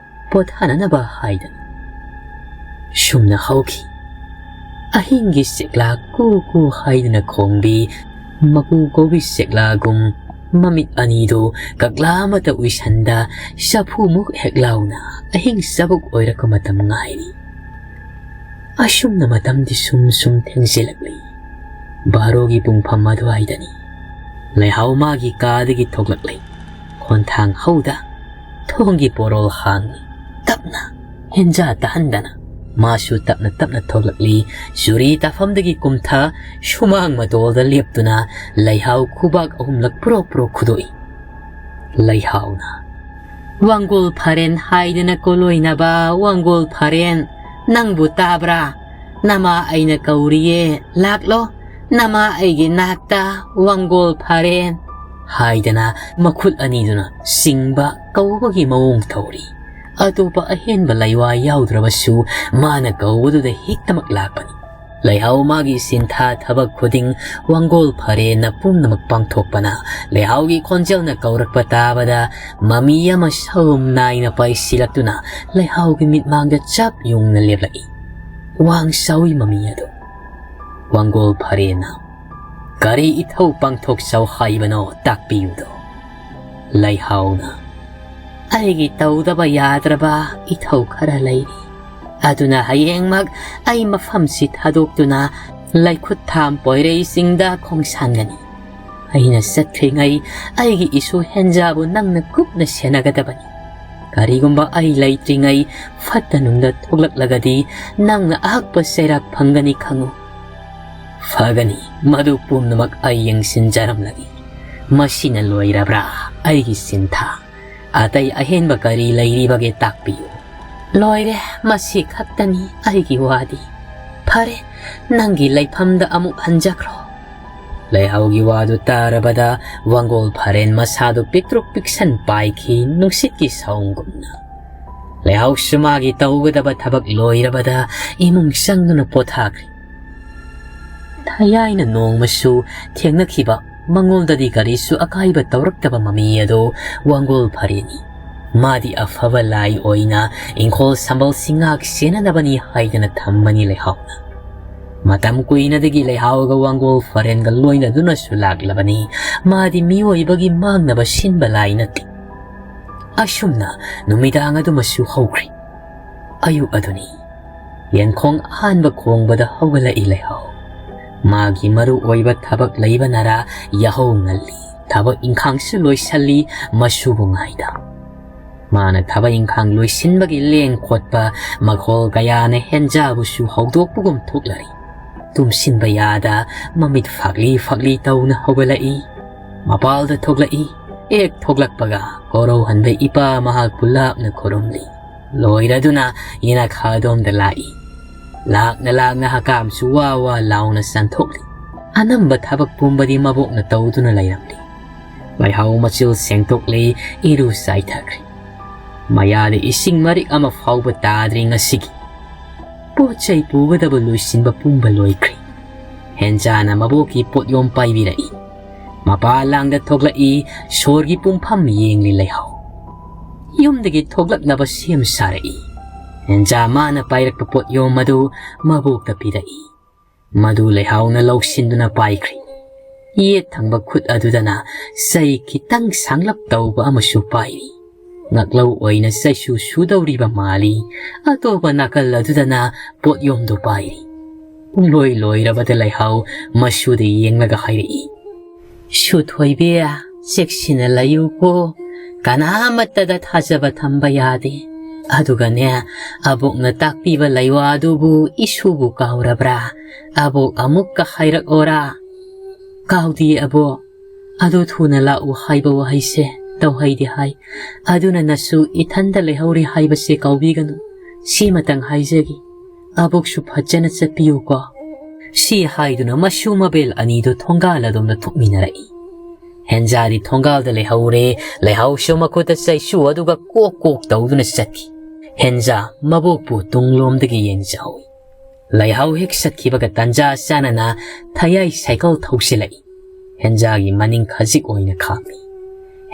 ꯄꯣꯊꯥꯅꯅꯕ ꯍꯥꯏꯗꯅ꯫ ꯁꯨꯝꯅ ꯍꯧꯈꯤ꯫ ꯑꯍꯤꯡꯒꯤ ꯆꯦꯛꯂꯥ ꯀꯨ ꯀꯨ ꯍꯥꯏꯗꯨꯅ ꯈꯣꯡꯕꯤ, ꯃꯀꯨ ꯀꯣꯕꯤ ꯆꯦꯛꯂꯥꯒꯨꯝ ꯃꯃꯤꯠ ꯑꯅꯤꯗꯨ ꯀꯛꯂꯥ ꯑꯃꯠꯇ ꯎꯏꯁꯟꯗ ꯆꯐꯨꯃꯨꯛ ꯍꯦꯛ ꯂꯥꯎꯅ ꯑꯍꯤꯡ ꯆꯕꯨꯛ ꯑꯣꯏꯔꯛꯄ ꯃꯇꯝ ꯉꯥꯏꯔꯤ꯫ ꯑꯁꯨꯝꯅ ꯃꯇꯝꯗꯤ ꯁꯨꯝ ꯁꯨꯝ ꯊꯦꯡꯖꯤꯜꯂꯛꯂꯤ꯫ ꯕꯥꯔꯣꯒꯤ ꯄꯨꯡꯐꯝ ꯑꯗꯨꯋꯥꯏꯗꯅꯤ꯫ ꯂꯩꯍꯥꯎ ꯃꯥꯒꯤ ꯀꯥꯗꯒꯤ ꯊꯣꯛꯂꯛꯂꯤ꯫ ꯈꯣꯟꯊꯥꯡ ꯍꯧꯗ ꯊꯣꯡꯒꯤ ꯄꯣꯔꯣꯜ ꯍꯥꯡꯏ꯫ ꯇꯞꯅ, ꯍꯦꯟꯖꯥ ꯇꯥꯍꯟꯗꯅ ꯃꯥꯁꯨ ꯇꯞꯅ ꯇꯞꯅ ꯊꯣꯛꯂꯛꯂꯤ꯫ ꯆꯨꯔꯤ ꯇꯥꯐꯝꯗꯒꯤ ꯀꯨꯝꯊ ꯁꯨꯃꯥꯡ ꯃꯇꯣꯜꯗ ꯂꯦꯞꯇꯨꯅ ꯂꯩꯍꯥꯎ ꯈꯨꯕꯥꯛ ꯑꯍꯨꯝꯂꯛ ꯄ꯭ꯔꯣꯛ ꯄ꯭ꯔꯣꯛ ꯈꯨꯗꯣꯛꯏ꯫ ꯂꯩꯍꯥꯎꯅ, "ꯋꯥꯡꯒꯣꯜ ꯐꯔꯦꯟ ꯍꯥꯏꯗꯅ ꯀꯣꯂꯣꯏꯅꯕ ꯋꯥꯡꯒꯣꯜ ꯐꯔꯦꯟ, ꯅꯪꯕꯨ ꯇꯥꯕ꯭ꯔꯥ? ꯅꯃꯥ ꯑꯩꯅ ꯀꯧꯔꯤꯌꯦ, ꯂꯥꯛꯂꯣ, ꯅꯃꯥ ꯑꯩꯒꯤ ꯅꯥꯛꯇ, ꯋꯥꯡꯒꯣꯜ ꯐꯔꯦꯟ" ꯍꯥꯏꯗꯅ ꯃꯈꯨꯠ ꯑꯅꯤꯗꯨꯅ ꯆꯤꯡꯕ ꯀꯧꯕꯒꯤ ꯃꯑꯣꯡ ꯇꯧꯔꯤ꯫ ꯑꯇꯣꯞꯄ ꯑꯍꯦꯟꯕ ꯂꯩꯋꯥ ꯌꯥꯎꯗ꯭ꯔꯕꯁꯨ ꯃꯥꯅ ꯀꯧꯕꯗꯨꯗ ꯍꯦꯛꯇꯃꯛ ꯂꯥꯛꯄꯅꯤ꯫ ꯂꯩꯍꯥꯎ ꯃꯥꯒꯤ ꯁꯤꯟꯊꯥ ꯊꯕꯛ ꯈꯨꯗꯤꯡ ꯋꯥꯡꯒꯣꯜ ꯐꯔꯦꯟꯅ ꯄꯨꯝꯅꯃꯛ ꯄꯥꯡꯊꯣꯛꯄꯅ ꯂꯩꯍꯥꯎꯒꯤ ꯈꯣꯟꯖꯦꯜꯅ ꯀꯧꯔꯛꯄ ꯇꯥꯕꯗ ꯃꯃꯤ ꯑꯃ ꯁꯑꯨꯝ ꯅꯥꯏꯅ ꯄꯥꯏꯁꯤꯜꯂꯛꯇꯨꯅ ꯂꯩꯍꯥꯎꯒꯤ ꯃꯤꯠꯃꯥꯡꯗ ꯆꯞ ꯌꯨꯡꯅ ꯂꯦꯞꯂꯛꯏ꯫ ꯋꯥꯡ ꯆꯥꯎꯏ ꯃꯃꯤ ꯑꯗꯨ꯫ ꯋꯥꯡꯒꯣꯜ ꯐꯔꯦꯟꯅ, "ꯀꯔꯤ ꯏꯊꯧ ꯄꯥꯡꯊꯣꯛꯆꯧ ꯍꯥꯏꯕꯅꯣ, ꯇꯥꯛꯄꯤꯌꯨꯗꯣ?" ꯂꯩꯍꯥꯎꯅ, "ꯑꯩꯒꯤ ꯇꯧꯗꯕ ꯌꯥꯗ꯭ꯔꯕ ꯏꯊꯧ ꯈꯔ ꯂꯩꯔꯤ꯫ ꯑꯗꯨꯅ ꯍꯌꯦꯡꯃꯛ ꯑꯩ ꯃꯐꯝꯁꯤ ꯊꯥꯗꯣꯛꯇꯨꯅ ꯂꯩꯈꯨꯠ ꯊꯥꯝ ꯄꯣꯏꯔꯩꯁꯤꯡꯗ ꯈꯣꯡꯁꯥꯟꯒꯅꯤ꯫ ꯑꯩꯅ ꯆꯠꯈ꯭ꯔꯤꯉꯩ ꯑꯩꯒꯤ ꯏꯁꯨ ꯍꯦꯟꯖꯥꯕꯨ ꯅꯪꯅ ꯀꯨꯞꯅ ꯁꯦꯟꯅꯒꯗꯕꯅꯤ꯫ ꯀꯔꯤꯒꯨꯝꯕ ꯑꯩ ꯂꯩꯇ꯭ꯔꯤꯉꯩ ꯐꯠꯇ ꯅꯨꯡꯗ ꯊꯣꯛꯂꯛꯂꯒꯗꯤ ꯅꯪꯅ ꯑꯍꯛꯄ ꯆꯩꯔꯥꯛ ꯐꯪꯒꯅꯤ ꯈꯪꯉꯨ꯫" "ꯐꯒꯅꯤ, ꯃꯗꯨ ꯄꯨꯝꯅꯃꯛ ꯑꯩ ꯌꯦꯡꯁꯤꯟꯖꯔꯝꯂꯒꯦ꯫ ꯃꯁꯤꯅ ꯂꯣꯏꯔꯕ꯭ꯔꯥ ꯑꯩꯒꯤ ꯁꯤꯟꯊꯥ? ꯑꯇꯩ ꯑꯍꯦꯟꯕ ꯀꯔꯤ ꯂꯩꯔꯤꯕꯒꯦ, ꯇꯥꯛꯄꯤꯌꯨ꯫" "ꯂꯣꯏꯔꯦ, ꯃꯁꯤ ꯈꯛꯇꯅꯤ ꯑꯩꯒꯤ ꯋꯥꯗꯤ꯫ ꯐꯔꯦ, ꯅꯪꯒꯤ ꯂꯩꯐꯝꯗ ꯑꯃꯨꯛ ꯍꯟꯖꯈ꯭ꯔꯣ꯫" ꯂꯩꯍꯥꯎꯒꯤ ꯋꯥꯗꯨ ꯇꯥꯔꯕꯗ ꯋꯥꯡꯒꯣꯜ ꯐꯔꯦꯟ ꯃꯁꯥꯗꯨ ꯄꯤꯛꯇ꯭ꯔꯨꯛ ꯄꯤꯛꯁꯟ ꯄꯥꯏꯈꯤ, ꯅꯨꯡꯁꯤꯠꯀꯤ ꯁꯥꯎꯝꯒꯨꯝꯅ꯫ ꯂꯩꯍꯥꯎꯁꯨ ꯃꯥꯒꯤ ꯇꯧꯒꯗꯕ ꯊꯕꯛ ꯂꯣꯏꯔꯕꯗ ꯏꯃꯨꯡ ꯆꯪꯗꯨꯅ ꯄꯣꯊꯥꯈ꯭ꯔꯦ꯫ ꯊꯌꯥꯏꯅ ꯅꯣꯡꯃꯁꯨ ꯊꯦꯡꯅꯈꯤꯕ, ꯃꯉꯣꯟꯗꯗꯤ ꯀꯔꯤꯁꯨ ꯑꯀꯥꯏꯕ ꯇꯧꯔꯛꯇꯕ ꯃꯃꯤ ꯑꯗꯨ ꯋꯥꯡꯒꯣꯜ ꯐꯔꯦꯟꯅꯤ꯫ ꯃꯥꯗꯤ ꯑꯐꯕ ꯂꯥꯏ ꯑꯣꯏꯅ ꯏꯪꯈꯣꯜ ꯁꯝꯕꯜꯁꯤꯡ ꯉꯥꯛ ꯁꯦꯟꯅꯅꯕꯅꯤ ꯍꯥꯏꯗꯅ ꯊꯝꯕꯅꯤ ꯂꯩꯍꯥꯎꯅ꯫ ꯃꯇꯝ ꯀꯨꯏꯅꯗꯒꯤ ꯂꯩꯍꯥꯎꯒ ꯋꯥꯡꯒꯣꯜ ꯐꯔꯦꯟꯒ ꯂꯣꯏꯅꯗꯨꯅꯁꯨ ꯂꯥꯛꯂꯕꯅꯤ꯫ ꯃꯥꯗꯤ ꯃꯤꯑꯣꯏꯕꯒꯤ ꯃꯥꯡꯅꯕ ꯁꯤꯟꯕ ꯂꯥꯏ ꯅꯠꯇꯦ꯫ ꯑꯁꯨꯝꯅ ꯅꯨꯃꯤꯗꯥꯡ ꯑꯗꯨꯃꯁꯨ ꯍꯧꯈ꯭ꯔꯦ꯫ ꯑꯌꯨꯛ ꯑꯗꯨꯅꯤ꯫ ꯌꯦꯟꯈꯣꯡ ꯑꯍꯥꯟꯕ ꯈꯣꯡꯕꯗ ꯍꯧꯒꯠꯂꯛꯏ ꯂꯩꯍꯥꯎ꯫ ꯃꯥꯒꯤ ꯃꯔꯨ ꯑꯣꯏꯕ ꯊꯕꯛ ꯂꯩꯕꯅꯔꯥ ꯌꯥꯍꯧ ꯉꯜꯂꯤ꯫ ꯊꯕꯛ ꯏꯪꯈꯥꯡꯁꯨ ꯂꯣꯏꯁꯜꯂꯤ, ꯃꯁꯨꯕꯨ ꯉꯥꯏꯗ꯫ ꯃꯥꯅ ꯊꯕꯛ ꯏꯪꯈꯥꯡ ꯂꯣꯏꯁꯤꯟꯕꯒꯤ ꯂꯦꯡ ꯈꯣꯠꯄ ꯃꯈꯣꯜ ꯀꯌꯥꯅ ꯍꯦꯟꯖꯥꯕꯨꯁꯨ ꯍꯧꯗꯣꯛꯄꯒꯨꯝ ꯊꯣꯛꯂꯔꯤ꯫ ꯇꯨꯝꯁꯤꯟꯕ ꯌꯥꯗ ꯃꯃꯤꯠ ꯐꯥꯛꯂꯤ ꯐꯥꯛꯂꯤ ꯇꯧꯅ ꯍꯧꯒꯠꯂꯛꯏ꯫ ꯃꯄꯥꯜꯗ ꯊꯣꯛꯂꯛꯏ꯫ ꯍꯦꯛ ꯊꯣꯛꯂꯛꯄꯒ ꯀꯣꯔꯧꯍꯟꯕ ꯏꯄꯥ ꯃꯍꯥꯛꯄꯨ ꯂꯥꯞꯅ ꯈꯨꯔꯨꯝꯂꯤ꯫ ꯂꯣꯏꯔꯗꯨꯅ ꯌꯦꯅꯈꯥꯗꯣꯝꯗ ꯂꯥꯛꯏ꯫ ꯂꯥꯛꯅ ꯂꯥꯛꯅ ꯍꯀꯥꯝꯁꯨ ꯋꯥ ꯋꯥ ꯂꯥꯎꯅ ꯆꯟꯊꯣꯛꯂꯤ꯫ ꯑꯅꯝꯕ ꯊꯕꯛ ꯄꯨꯝꯕꯗꯤ ꯃꯕꯣꯛꯅ ꯇꯧꯗꯨꯅ ꯂꯩꯔꯝꯂꯤ꯫ ꯂꯩꯍꯥꯎ ꯃꯆꯤꯜ ꯁꯦꯡꯗꯣꯛꯂꯤ, ꯏꯔꯨ ꯆꯥꯏꯊꯈ꯭ꯔꯦ꯫ ꯃꯌꯥꯗ ꯏꯁꯤꯡ ꯃꯔꯤꯛ ꯑꯃ ꯐꯥꯎꯕ ꯇꯥꯗ꯭ꯔꯤ ꯉꯁꯤꯒꯤ꯫ ꯄꯣꯠ ꯆꯩ ꯄꯨꯒꯗꯕ ꯂꯣꯏꯁꯤꯟꯕ ꯄꯨꯝꯕ ꯂꯣꯏꯈ꯭ꯔꯦ꯫ ꯍꯦꯟꯖꯥꯅ ꯃꯕꯣꯛꯀꯤ ꯄꯣꯠꯌꯣꯝ ꯄꯥꯏꯕꯤꯔꯛꯏ꯫ ꯃꯄꯥ ꯂꯥꯡꯗ ꯊꯣꯛꯂꯛꯏ, ꯁꯣꯔꯒꯤ ꯄꯨꯡꯐꯝ ꯌꯦꯡꯂꯤ ꯂꯩꯍꯥꯎ꯫ ꯌꯨꯝꯗꯒꯤ ꯊꯣꯛꯂꯛꯅꯕ ꯁꯦꯝ ꯁꯥꯔꯛꯏ꯫ ꯍꯦꯟꯖꯥ ꯃꯥꯅ ꯄꯥꯏꯔꯛꯄ ꯄꯣꯠꯌꯣꯝ ꯑꯗꯨ ꯃꯕꯣꯛꯇ ꯄꯤꯔꯛꯏ꯫ ꯃꯗꯨ ꯂꯩꯍꯥꯎꯅ ꯂꯧꯁꯤꯟꯗꯨꯅ ꯄꯥꯏꯈ꯭ꯔꯦ꯫ ꯌꯦꯠ ꯊꯪꯕ ꯈꯨꯠ ꯑꯗꯨꯗꯅ ꯆꯩ ꯈꯤꯇꯪ ꯁꯥꯡꯂꯞ ꯇꯧꯕ ꯑꯃꯁꯨ ꯄꯥꯏꯔꯤ꯫ ꯉꯛꯂꯧ ꯑꯣꯏꯅ ꯆꯩꯁꯨ ꯁꯨꯗꯧꯔꯤꯕ ꯃꯥꯜꯂꯤ꯫ ꯑꯇꯣꯞꯄ ꯅꯥꯀꯜ ꯑꯗꯨꯗꯅ ꯄꯣꯠꯌꯣꯝꯗꯨ ꯄꯥꯏꯔꯤ꯫ ꯄꯨꯡꯂꯣꯏ ꯂꯣꯏꯔꯕꯗ ꯂꯩꯍꯥꯎ ꯃꯁꯨꯗ ꯌꯦꯡꯂꯒ ꯍꯥꯏꯔꯛꯏ, "ꯁꯨꯊꯣꯏꯕꯤ, ꯆꯦꯛꯁꯤꯟꯅ ꯂꯩꯌꯨꯀꯣ꯫ ꯀꯅꯥꯃꯠꯇꯗ ꯊꯥꯖꯕ ꯊꯝꯕ ꯌꯥꯗꯦ꯫ ꯑꯗꯨꯒꯅꯦ, ꯑꯕꯣꯛꯅ ꯇꯥꯛꯄꯤꯕ ꯂꯩꯋꯥ ꯑꯗꯨꯕꯨ ꯏꯁꯨꯕꯨ ꯀꯥꯎꯔꯕ꯭ꯔꯥ? ꯑꯕꯣꯛ ꯑꯃꯨꯛꯀ ꯍꯥꯏꯔꯛꯑꯣꯔꯥ?" "ꯀꯥꯎꯗꯤꯌꯦ ꯑꯕꯣꯛ꯫ ꯑꯗꯨ ꯊꯨꯅ ꯂꯥꯛꯎ ꯍꯥꯏꯕ ꯋꯥꯍꯩꯁꯦ ꯇꯧꯍꯩꯗꯦ ꯍꯥꯏ꯫ ꯑꯗꯨꯅ ꯅꯁꯨ ꯏꯊꯟꯗ ꯂꯩꯍꯧꯔꯦ ꯍꯥꯏꯕꯁꯦ ꯀꯥꯎꯕꯤꯒꯅꯨ꯫ ꯁꯤꯃꯇꯪ ꯍꯥꯏꯖꯒꯦ꯫ ꯑꯕꯣꯛꯁꯨ ꯐꯖꯅ ꯆꯠꯄꯤꯌꯨꯀꯣ꯫" ꯁꯤ ꯍꯥꯏꯗꯨꯅ ꯃꯁꯨ ꯃꯕꯦꯜ ꯑꯅꯤꯗꯨ ꯊꯣꯡꯒꯥꯜ ꯑꯗꯣꯝꯗ ꯊꯣꯛꯃꯤꯟꯅꯔꯛꯏ꯫ ꯍꯦꯟꯖꯥꯗꯤ ꯊꯣꯡꯒꯥꯜꯗ ꯂꯩꯍꯧꯔꯦ꯫ ꯂꯩꯍꯥꯎꯁꯨ ꯃꯈꯨꯠꯇ ꯆꯩꯁꯨ ꯑꯗꯨꯒ ꯀꯣꯛ ꯀꯣꯛ ꯇꯧꯗꯨꯅ ꯆꯠꯈꯤ꯫ ꯍꯦꯟꯖꯥ ꯃꯕꯣꯛꯄꯨ ꯇꯨꯡꯂꯣꯝꯗꯒꯤ ꯌꯦꯡꯖꯍꯧꯏ꯫ ꯂꯩꯍꯥꯎ ꯍꯦꯛ ꯆꯠꯈꯤꯕꯒ ꯇꯟꯖꯥ ꯆꯥꯅꯅ ꯊꯌꯥꯏ ꯁꯥꯏꯀꯜ ꯊꯧꯁꯤꯜꯂꯛꯏ꯫ ꯍꯦꯟꯖꯥꯒꯤ ꯃꯅꯤꯡ ꯈꯖꯤꯛ ꯑꯣꯏꯅ ꯈꯥꯝꯃꯤ꯫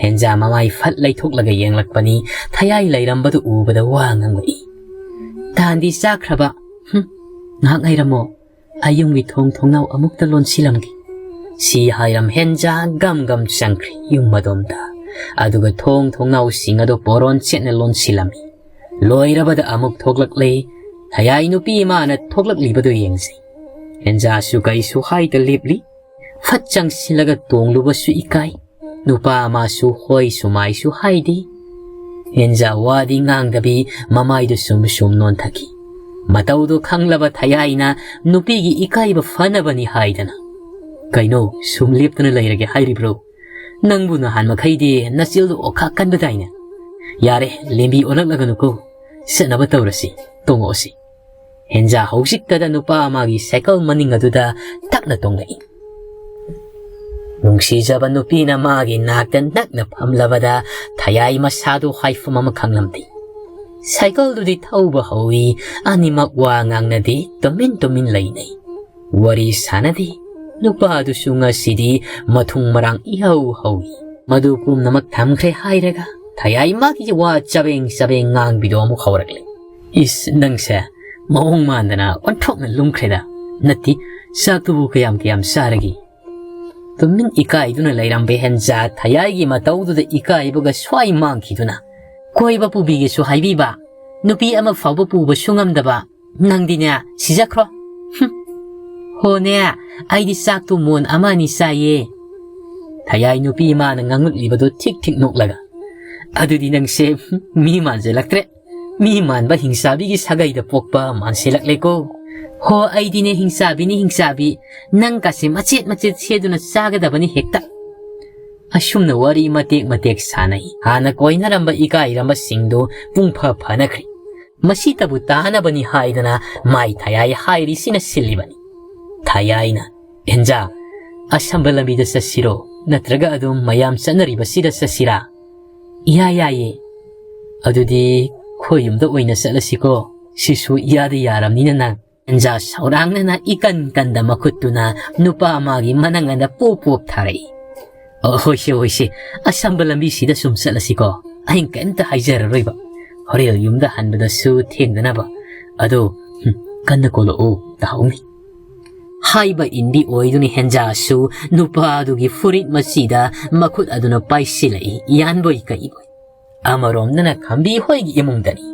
ꯍꯦꯟꯖꯥ ꯃꯃꯥꯏ ꯐꯠ ꯂꯩꯊꯣꯛꯂꯒ ꯌꯦꯡꯂꯛꯄꯅꯤ꯫ ꯊꯌꯥꯏ ꯂꯩꯔꯝꯕꯗꯨ ꯎꯕꯗ ꯋꯥ ꯉꯥꯡꯂꯛꯏ꯫ "ꯇꯥꯟꯗꯤ ꯆꯥꯈ꯭ꯔꯕ? ꯍꯨꯝ, ꯉꯥꯏꯍꯥꯛ ꯉꯥꯏꯔꯝꯃꯣ꯫ ꯑꯌꯨꯝꯒꯤ ꯊꯣꯡ ꯊꯣꯡꯅꯥꯎ ꯑꯃꯨꯛꯇ ꯂꯣꯟꯁꯤꯜꯂꯝꯒꯦ꯫ ꯁꯤ ꯍꯥꯏꯔꯝ ꯍꯦꯟꯖꯥ ꯒꯝ ꯒꯝ ꯆꯪꯈ꯭ꯔꯦ ꯌꯨꯝ ꯑꯗꯣꯝꯗ꯫ ꯑꯗꯨꯒ ꯊꯣꯡ ꯊꯣꯡꯅꯥꯎꯁꯤꯡ ꯑꯗꯣ ꯄꯣꯔꯣꯟ ꯁꯦꯠꯅ ꯂꯣꯟꯁꯤꯜꯂꯝꯃꯤ꯫ ꯂꯣꯏꯔꯕꯗ ꯑꯃꯨꯛ ꯊꯣꯛꯂꯛꯂꯦ꯫ ꯊꯌꯥꯏ ꯅꯨꯄꯤ ꯃꯥꯅ ꯊꯣꯛꯂꯛꯂꯤꯕꯗꯨ ꯌꯦꯡꯖꯩ꯫ ꯍꯦꯟꯖꯥꯁꯨ ꯀꯩꯁꯨ ꯍꯥꯏꯗ ꯂꯦꯞꯂꯤ꯫ ꯐꯠ ꯆꯪꯁꯤꯜꯂꯒ ꯇꯣꯡꯂꯨꯕꯁꯨ ꯏꯀꯥꯏ꯫ ꯅꯨꯄꯥ ꯑꯃꯁꯨ ꯍꯣꯏꯁꯨ ꯃꯥꯏꯁꯨ ꯍꯥꯏꯗꯦ꯫ ꯍꯦꯟꯖꯥ ꯋꯥꯗꯤ ꯉꯥꯡꯗꯕꯤ ꯃꯃꯥꯏꯗꯨ ꯁꯨꯝ ꯁꯨꯝ ꯅꯣꯟꯊꯈꯤ꯫ ꯃꯇꯧꯗꯨ ꯈꯪꯂꯕ ꯊꯌꯥꯏꯅ ꯅꯨꯄꯤꯒꯤ ꯏꯀꯥꯏꯕ ꯐꯅꯕꯅꯤ ꯍꯥꯏꯗꯅ, "ꯀꯩꯅꯣ, ꯁꯨꯝ ꯂꯦꯞꯇꯨꯅ ꯂꯩꯔꯒꯦ ꯍꯥꯏꯔꯤꯕ꯭ꯔꯣ? ꯅꯪꯕꯨ ꯅꯍꯥꯟ ꯃꯈꯩꯗꯤ ꯅꯆꯤꯜꯗꯨ ꯑꯣꯈꯥꯛ ꯀꯟꯕꯗꯥꯏꯅꯦ? ꯌꯥꯔꯦ, ꯂꯦꯝꯕꯤ ꯑꯣꯜꯂꯛꯂꯒꯅꯨꯀꯣ꯫ ꯆꯠꯅꯕ ꯇꯧꯔꯁꯤ, ꯇꯣꯡꯉꯛꯑꯣꯁꯤ꯫" ꯍꯦꯟꯖꯥ ꯍꯧꯖꯤꯛꯇꯗ ꯅꯨꯄꯥ ꯑꯃꯒꯤ ꯁꯥꯏꯀꯜ ꯃꯅꯤꯡ ꯑꯗꯨꯗ ꯇꯛꯅ ꯇꯣꯡꯂꯛꯏ꯫ ꯅꯨꯡꯁꯤꯖꯕ ꯅꯨꯄꯤꯅ ꯃꯥꯒꯤ ꯅꯥꯛꯇ ꯅꯛꯅ ꯐꯝꯂꯕꯗ ꯊꯌꯥꯏ ꯃꯁꯥꯗꯨ ꯍꯥꯏꯐꯝ ꯑꯃ ꯈꯪꯂꯝꯗꯦ꯫ ꯁꯥꯏꯀꯜꯗꯨꯗꯤ ꯊꯧꯕ ꯍꯧꯏ, ꯑꯅꯤꯃꯛ ꯋꯥ ꯉꯥꯡꯅꯗꯦ, ꯇꯨꯃꯤꯟ ꯇꯨꯃꯤꯟ ꯂꯩꯅꯩ꯫ ꯋꯥꯔꯤ ꯁꯥꯟꯅꯗꯦ꯫ ꯅꯨꯄꯥꯗꯨꯁꯨ ꯉꯁꯤꯗꯤ ꯃꯊꯨꯡ ꯃꯔꯥꯡ ꯏꯍꯧ ꯍꯧꯏ꯫ ꯃꯗꯨ ꯄꯨꯝꯅꯃꯛ ꯊꯝꯈ꯭ꯔꯦ ꯍꯥꯏꯔꯒ ꯊꯌꯥꯏ ꯃꯥꯒꯤ ꯋꯥ ꯆꯕꯦꯡ ꯆꯕꯦꯡ ꯉꯥꯡꯕꯤꯗꯣ ꯑꯃꯨꯛ ꯍꯧꯔꯛꯂꯦ꯫ "ꯏꯁ, ꯅꯪꯁꯦ ꯃꯑꯣꯡ ꯃꯥꯟꯗꯅ ꯑꯣꯟꯊꯣꯛꯅ ꯂꯨꯝꯈ꯭ꯔꯦꯗ꯫ ꯅꯠꯇꯦ, ꯆꯥꯛꯇꯨꯕꯨ ꯀꯌꯥꯝ ꯀꯌꯥꯝ ꯆꯥꯔꯒꯦ?" ꯇꯨꯃꯤꯟ ꯏꯀꯥꯏꯗꯨꯅ ꯂꯩꯔꯝꯕ ꯍꯦꯟꯖꯥ ꯊꯌꯥꯏꯒꯤ ꯃꯇꯧꯗꯨꯗ ꯏꯀꯥꯏꯕꯒ ꯁ꯭ꯋꯥꯏ ꯃꯥꯡꯈꯤꯗꯨꯅ, "ꯀꯣꯏꯕ ꯄꯨꯕꯤꯒꯦꯁꯨ ꯍꯥꯏꯕꯤꯕ, ꯅꯨꯄꯤ ꯑꯃ ꯐꯥꯎꯕ ꯄꯨꯕꯁꯨ ꯉꯝꯗꯕ ꯅꯪꯗꯤꯅꯦ, ꯁꯤꯖꯈ꯭ꯔꯣ꯫ ꯍꯨꯝ꯫ ꯍꯣꯅꯦ, ꯑꯩꯗꯤ ꯆꯥꯛꯇꯨ ꯃꯣꯟ ꯑꯃ ꯑꯅꯤ ꯆꯥꯏꯌꯦ꯫" ꯊꯌꯥꯏ ꯅꯨꯄꯤ ꯃꯥꯅ ꯉꯥꯡꯂꯛꯂꯤꯕꯗꯨ ꯊꯤꯛ ꯊꯤꯛ ꯅꯣꯛꯂꯒ, "ꯑꯗꯨꯗꯤ ꯅꯪꯁꯦ ꯃꯤ ꯃꯥꯟꯁꯤꯜꯂꯛꯇ꯭ꯔꯦ꯫ ꯃꯤ ꯃꯥꯟꯕ ꯍꯤꯡꯆꯥꯕꯤꯒꯤ ꯁꯥꯒꯩꯗ ꯄꯣꯛꯄ ꯃꯥꯟꯁꯤꯜꯂꯛꯂꯦꯀꯣ꯫ ꯍꯣ, ꯑꯩꯗꯤꯅꯦ ꯍꯤꯡꯆꯥꯕꯤꯅꯤ, ꯍꯤꯡꯆꯥꯕꯤ꯫ ꯅꯪ ꯀꯥꯁꯦ ꯃꯆꯦꯠ ꯃꯆꯦꯠ ꯁꯦꯗꯨꯅ ꯆꯥꯒꯗꯕꯅꯤ ꯍꯦꯛꯇ꯫" ꯑꯁꯨꯝꯅ ꯋꯥꯔꯤ ꯃꯇꯦꯛ ꯃꯇꯦꯛ ꯁꯥꯟꯅꯩ꯫ ꯍꯥꯟꯅ ꯀꯣꯏꯅꯔꯝꯕ ꯏꯀꯥꯏꯔꯝꯕꯁꯤꯡꯗꯨ ꯄꯨꯡ ꯐ ꯐꯅꯈ꯭ꯔꯦ꯫ ꯃꯁꯤꯇꯕꯨ ꯇꯥꯅꯕꯅꯤ ꯍꯥꯏꯗꯅ ꯃꯥꯏ ꯊꯌꯥꯏ ꯍꯥꯏꯔꯤꯁꯤꯅ ꯁꯤꯜꯂꯤꯕꯅꯤ꯫ ꯊꯌꯥꯏꯅ, "ꯍꯦꯟꯖꯥ, ꯑꯁꯝꯕ ꯂꯝꯕꯤꯗ ꯆꯠꯁꯤꯔꯣ, ꯅꯠꯇ꯭ꯔꯒ ꯑꯗꯨꯝ ꯃꯌꯥꯝ ꯆꯠꯅꯔꯤꯕꯁꯤꯗ ꯆꯠꯁꯤꯔꯥ?" "ꯏꯌꯥ ꯌꯥꯏꯌꯦ꯫" "ꯑꯗꯨꯗꯤ ꯑꯩꯈꯣꯏ ꯌꯨꯝꯗ ꯑꯣꯏꯅ ꯆꯠꯂꯁꯤꯀꯣ, ꯁꯤꯁꯨ ꯏꯌꯥꯗ ꯌꯥꯔꯝꯅꯤꯅ ꯅꯪ꯫" ꯍꯦꯟꯖꯥ ꯁꯧꯔꯥꯡꯅꯅ ꯏꯀꯟ ꯀꯟꯗ ꯃꯈꯨꯠꯇꯨꯅ ꯅꯨꯄꯥ ꯑꯃꯒꯤ ꯃꯅꯪ ꯑꯗ ꯄꯣꯞ ꯄꯣꯞ ꯊꯥꯔꯛꯏ꯫ "ꯑꯣ, ꯍꯣꯏꯁꯦ, ꯍꯣꯏꯁꯦ, ꯑꯁꯝꯕ ꯂꯝꯕꯤꯁꯤꯗ ꯁꯨꯝ ꯆꯠꯂꯁꯤꯀꯣ꯫ ꯑꯍꯤꯡ ꯀꯔꯤꯝꯇ ꯍꯥꯏꯖꯔꯔꯣꯏꯕ꯫ ꯍꯣꯔꯦꯟ ꯌꯨꯝꯗ ꯍꯟꯕꯗꯁꯨ ꯊꯦꯡꯗꯅꯕ꯫ ꯑꯗꯣ, ꯍꯨꯝ, ꯀꯟꯅ ꯀꯣꯜꯂꯛꯎ, ꯇꯥꯍꯧꯅꯤ꯫" ꯍꯥꯏꯕ ꯏꯟꯕꯤ ꯑꯣꯏꯗꯨꯅ ꯍꯦꯟꯖꯥꯁꯨ ꯅꯨꯄꯥꯗꯨꯒꯤ ꯐꯨꯔꯤꯠ ꯃꯆꯤꯗ ꯃꯈꯨꯠ ꯑꯗꯨꯅ ꯄꯥꯏꯁꯤꯜꯂꯛꯏ, ꯌꯥꯟꯕꯣꯏ ꯀꯛꯏꯕꯣꯏ꯫ ꯑꯃꯔꯣꯝꯗꯅ ꯈꯝꯕꯤ ꯍꯣꯏꯒꯤ ꯏꯃꯨꯡꯗꯅꯤ꯫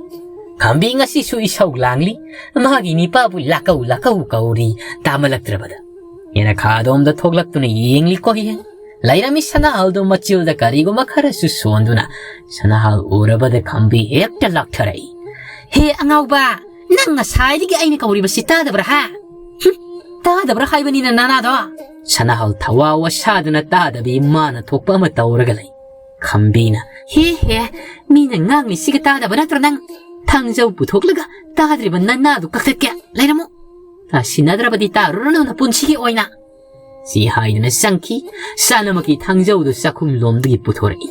ꯈꯝꯕꯤ ꯉꯁꯤꯁꯨ ꯏꯁꯧ ꯂꯥꯡꯂꯤ, ꯃꯥꯒꯤ ꯅꯤꯄꯥꯕꯨ ꯂꯥꯛꯀꯧ ꯂꯥꯛꯀꯧ ꯀꯧꯔꯤ, ꯇꯥꯃꯜꯂꯛꯇ꯭ꯔꯕꯗ꯫ ꯌꯦꯅꯈꯥꯗꯣꯝꯗ ꯊꯣꯛꯂꯛꯇꯨꯅ ꯌꯦꯡꯂꯤ ꯀꯣꯍꯤꯌꯦ꯫ ꯂꯩꯔꯝꯃꯤ ꯁꯅꯥꯍꯜꯗꯣ ꯃꯆꯤꯜꯗ ꯀꯔꯤꯒꯨꯝꯕ ꯈꯔꯁꯨ ꯁꯣꯟꯗꯨꯅ꯫ ꯁꯅꯥꯍꯜ ꯎꯔꯕꯗ ꯈꯝꯕꯤ ꯍꯦꯛꯇ ꯂꯥꯛꯊꯔꯛꯏ꯫ "ꯍꯦ ꯑꯉꯥꯎꯕ, ꯅꯪ ꯉꯁꯥꯏꯗꯒꯤ ꯑꯩꯅ ꯀꯧꯔꯤꯕꯁꯤ ꯇꯥꯗꯕ꯭ꯔꯥ ꯍꯥ? ꯍꯨꯝ, ꯇꯥꯗꯕ꯭ꯔꯥ ꯍꯥꯏꯕꯅꯤꯅ ꯅꯅꯥꯗꯣ?" ꯁꯅꯥꯍꯜ ꯊꯋꯥ ꯋꯥꯁꯥꯗꯨꯅ ꯇꯥꯗꯕꯤ ꯃꯥꯅ ꯊꯣꯛꯄ ꯑꯃ ꯇꯧꯔꯒ ꯂꯩ꯫ ꯈꯝꯕꯤꯅ, "ꯍꯦ ꯍꯦ, ꯃꯤꯅ ꯉꯥꯡꯂꯤꯁꯤꯒ ꯇꯥꯗꯕ ꯅꯠꯇ꯭ꯔꯣ ꯅꯪ? ꯊꯥꯡꯖꯧ ꯄꯨꯊꯣꯛꯂꯒ ꯇꯥꯗ꯭ꯔꯤꯕ ꯅꯅꯥꯗꯨ ꯀꯛꯊꯠꯀꯦ, ꯂꯩꯔꯝꯃꯨ꯫ ꯇꯥꯁꯤꯟꯅꯗ꯭ꯔꯕꯗꯤ ꯇꯥꯔꯨꯔꯅꯨ ꯅꯄꯨꯟꯁꯤꯒꯤ ꯑꯣꯏꯅ"꯫ ꯁꯤ ꯍꯥꯏꯗꯨꯅ ꯆꯪꯈꯤ꯫ ꯁꯅꯥꯃꯛꯀꯤ ꯊꯥꯡꯖꯧꯗꯨ ꯆꯥꯛꯈꯨꯝ ꯂꯣꯝꯗꯒꯤ ꯄꯨꯊꯣꯔꯛꯏ꯫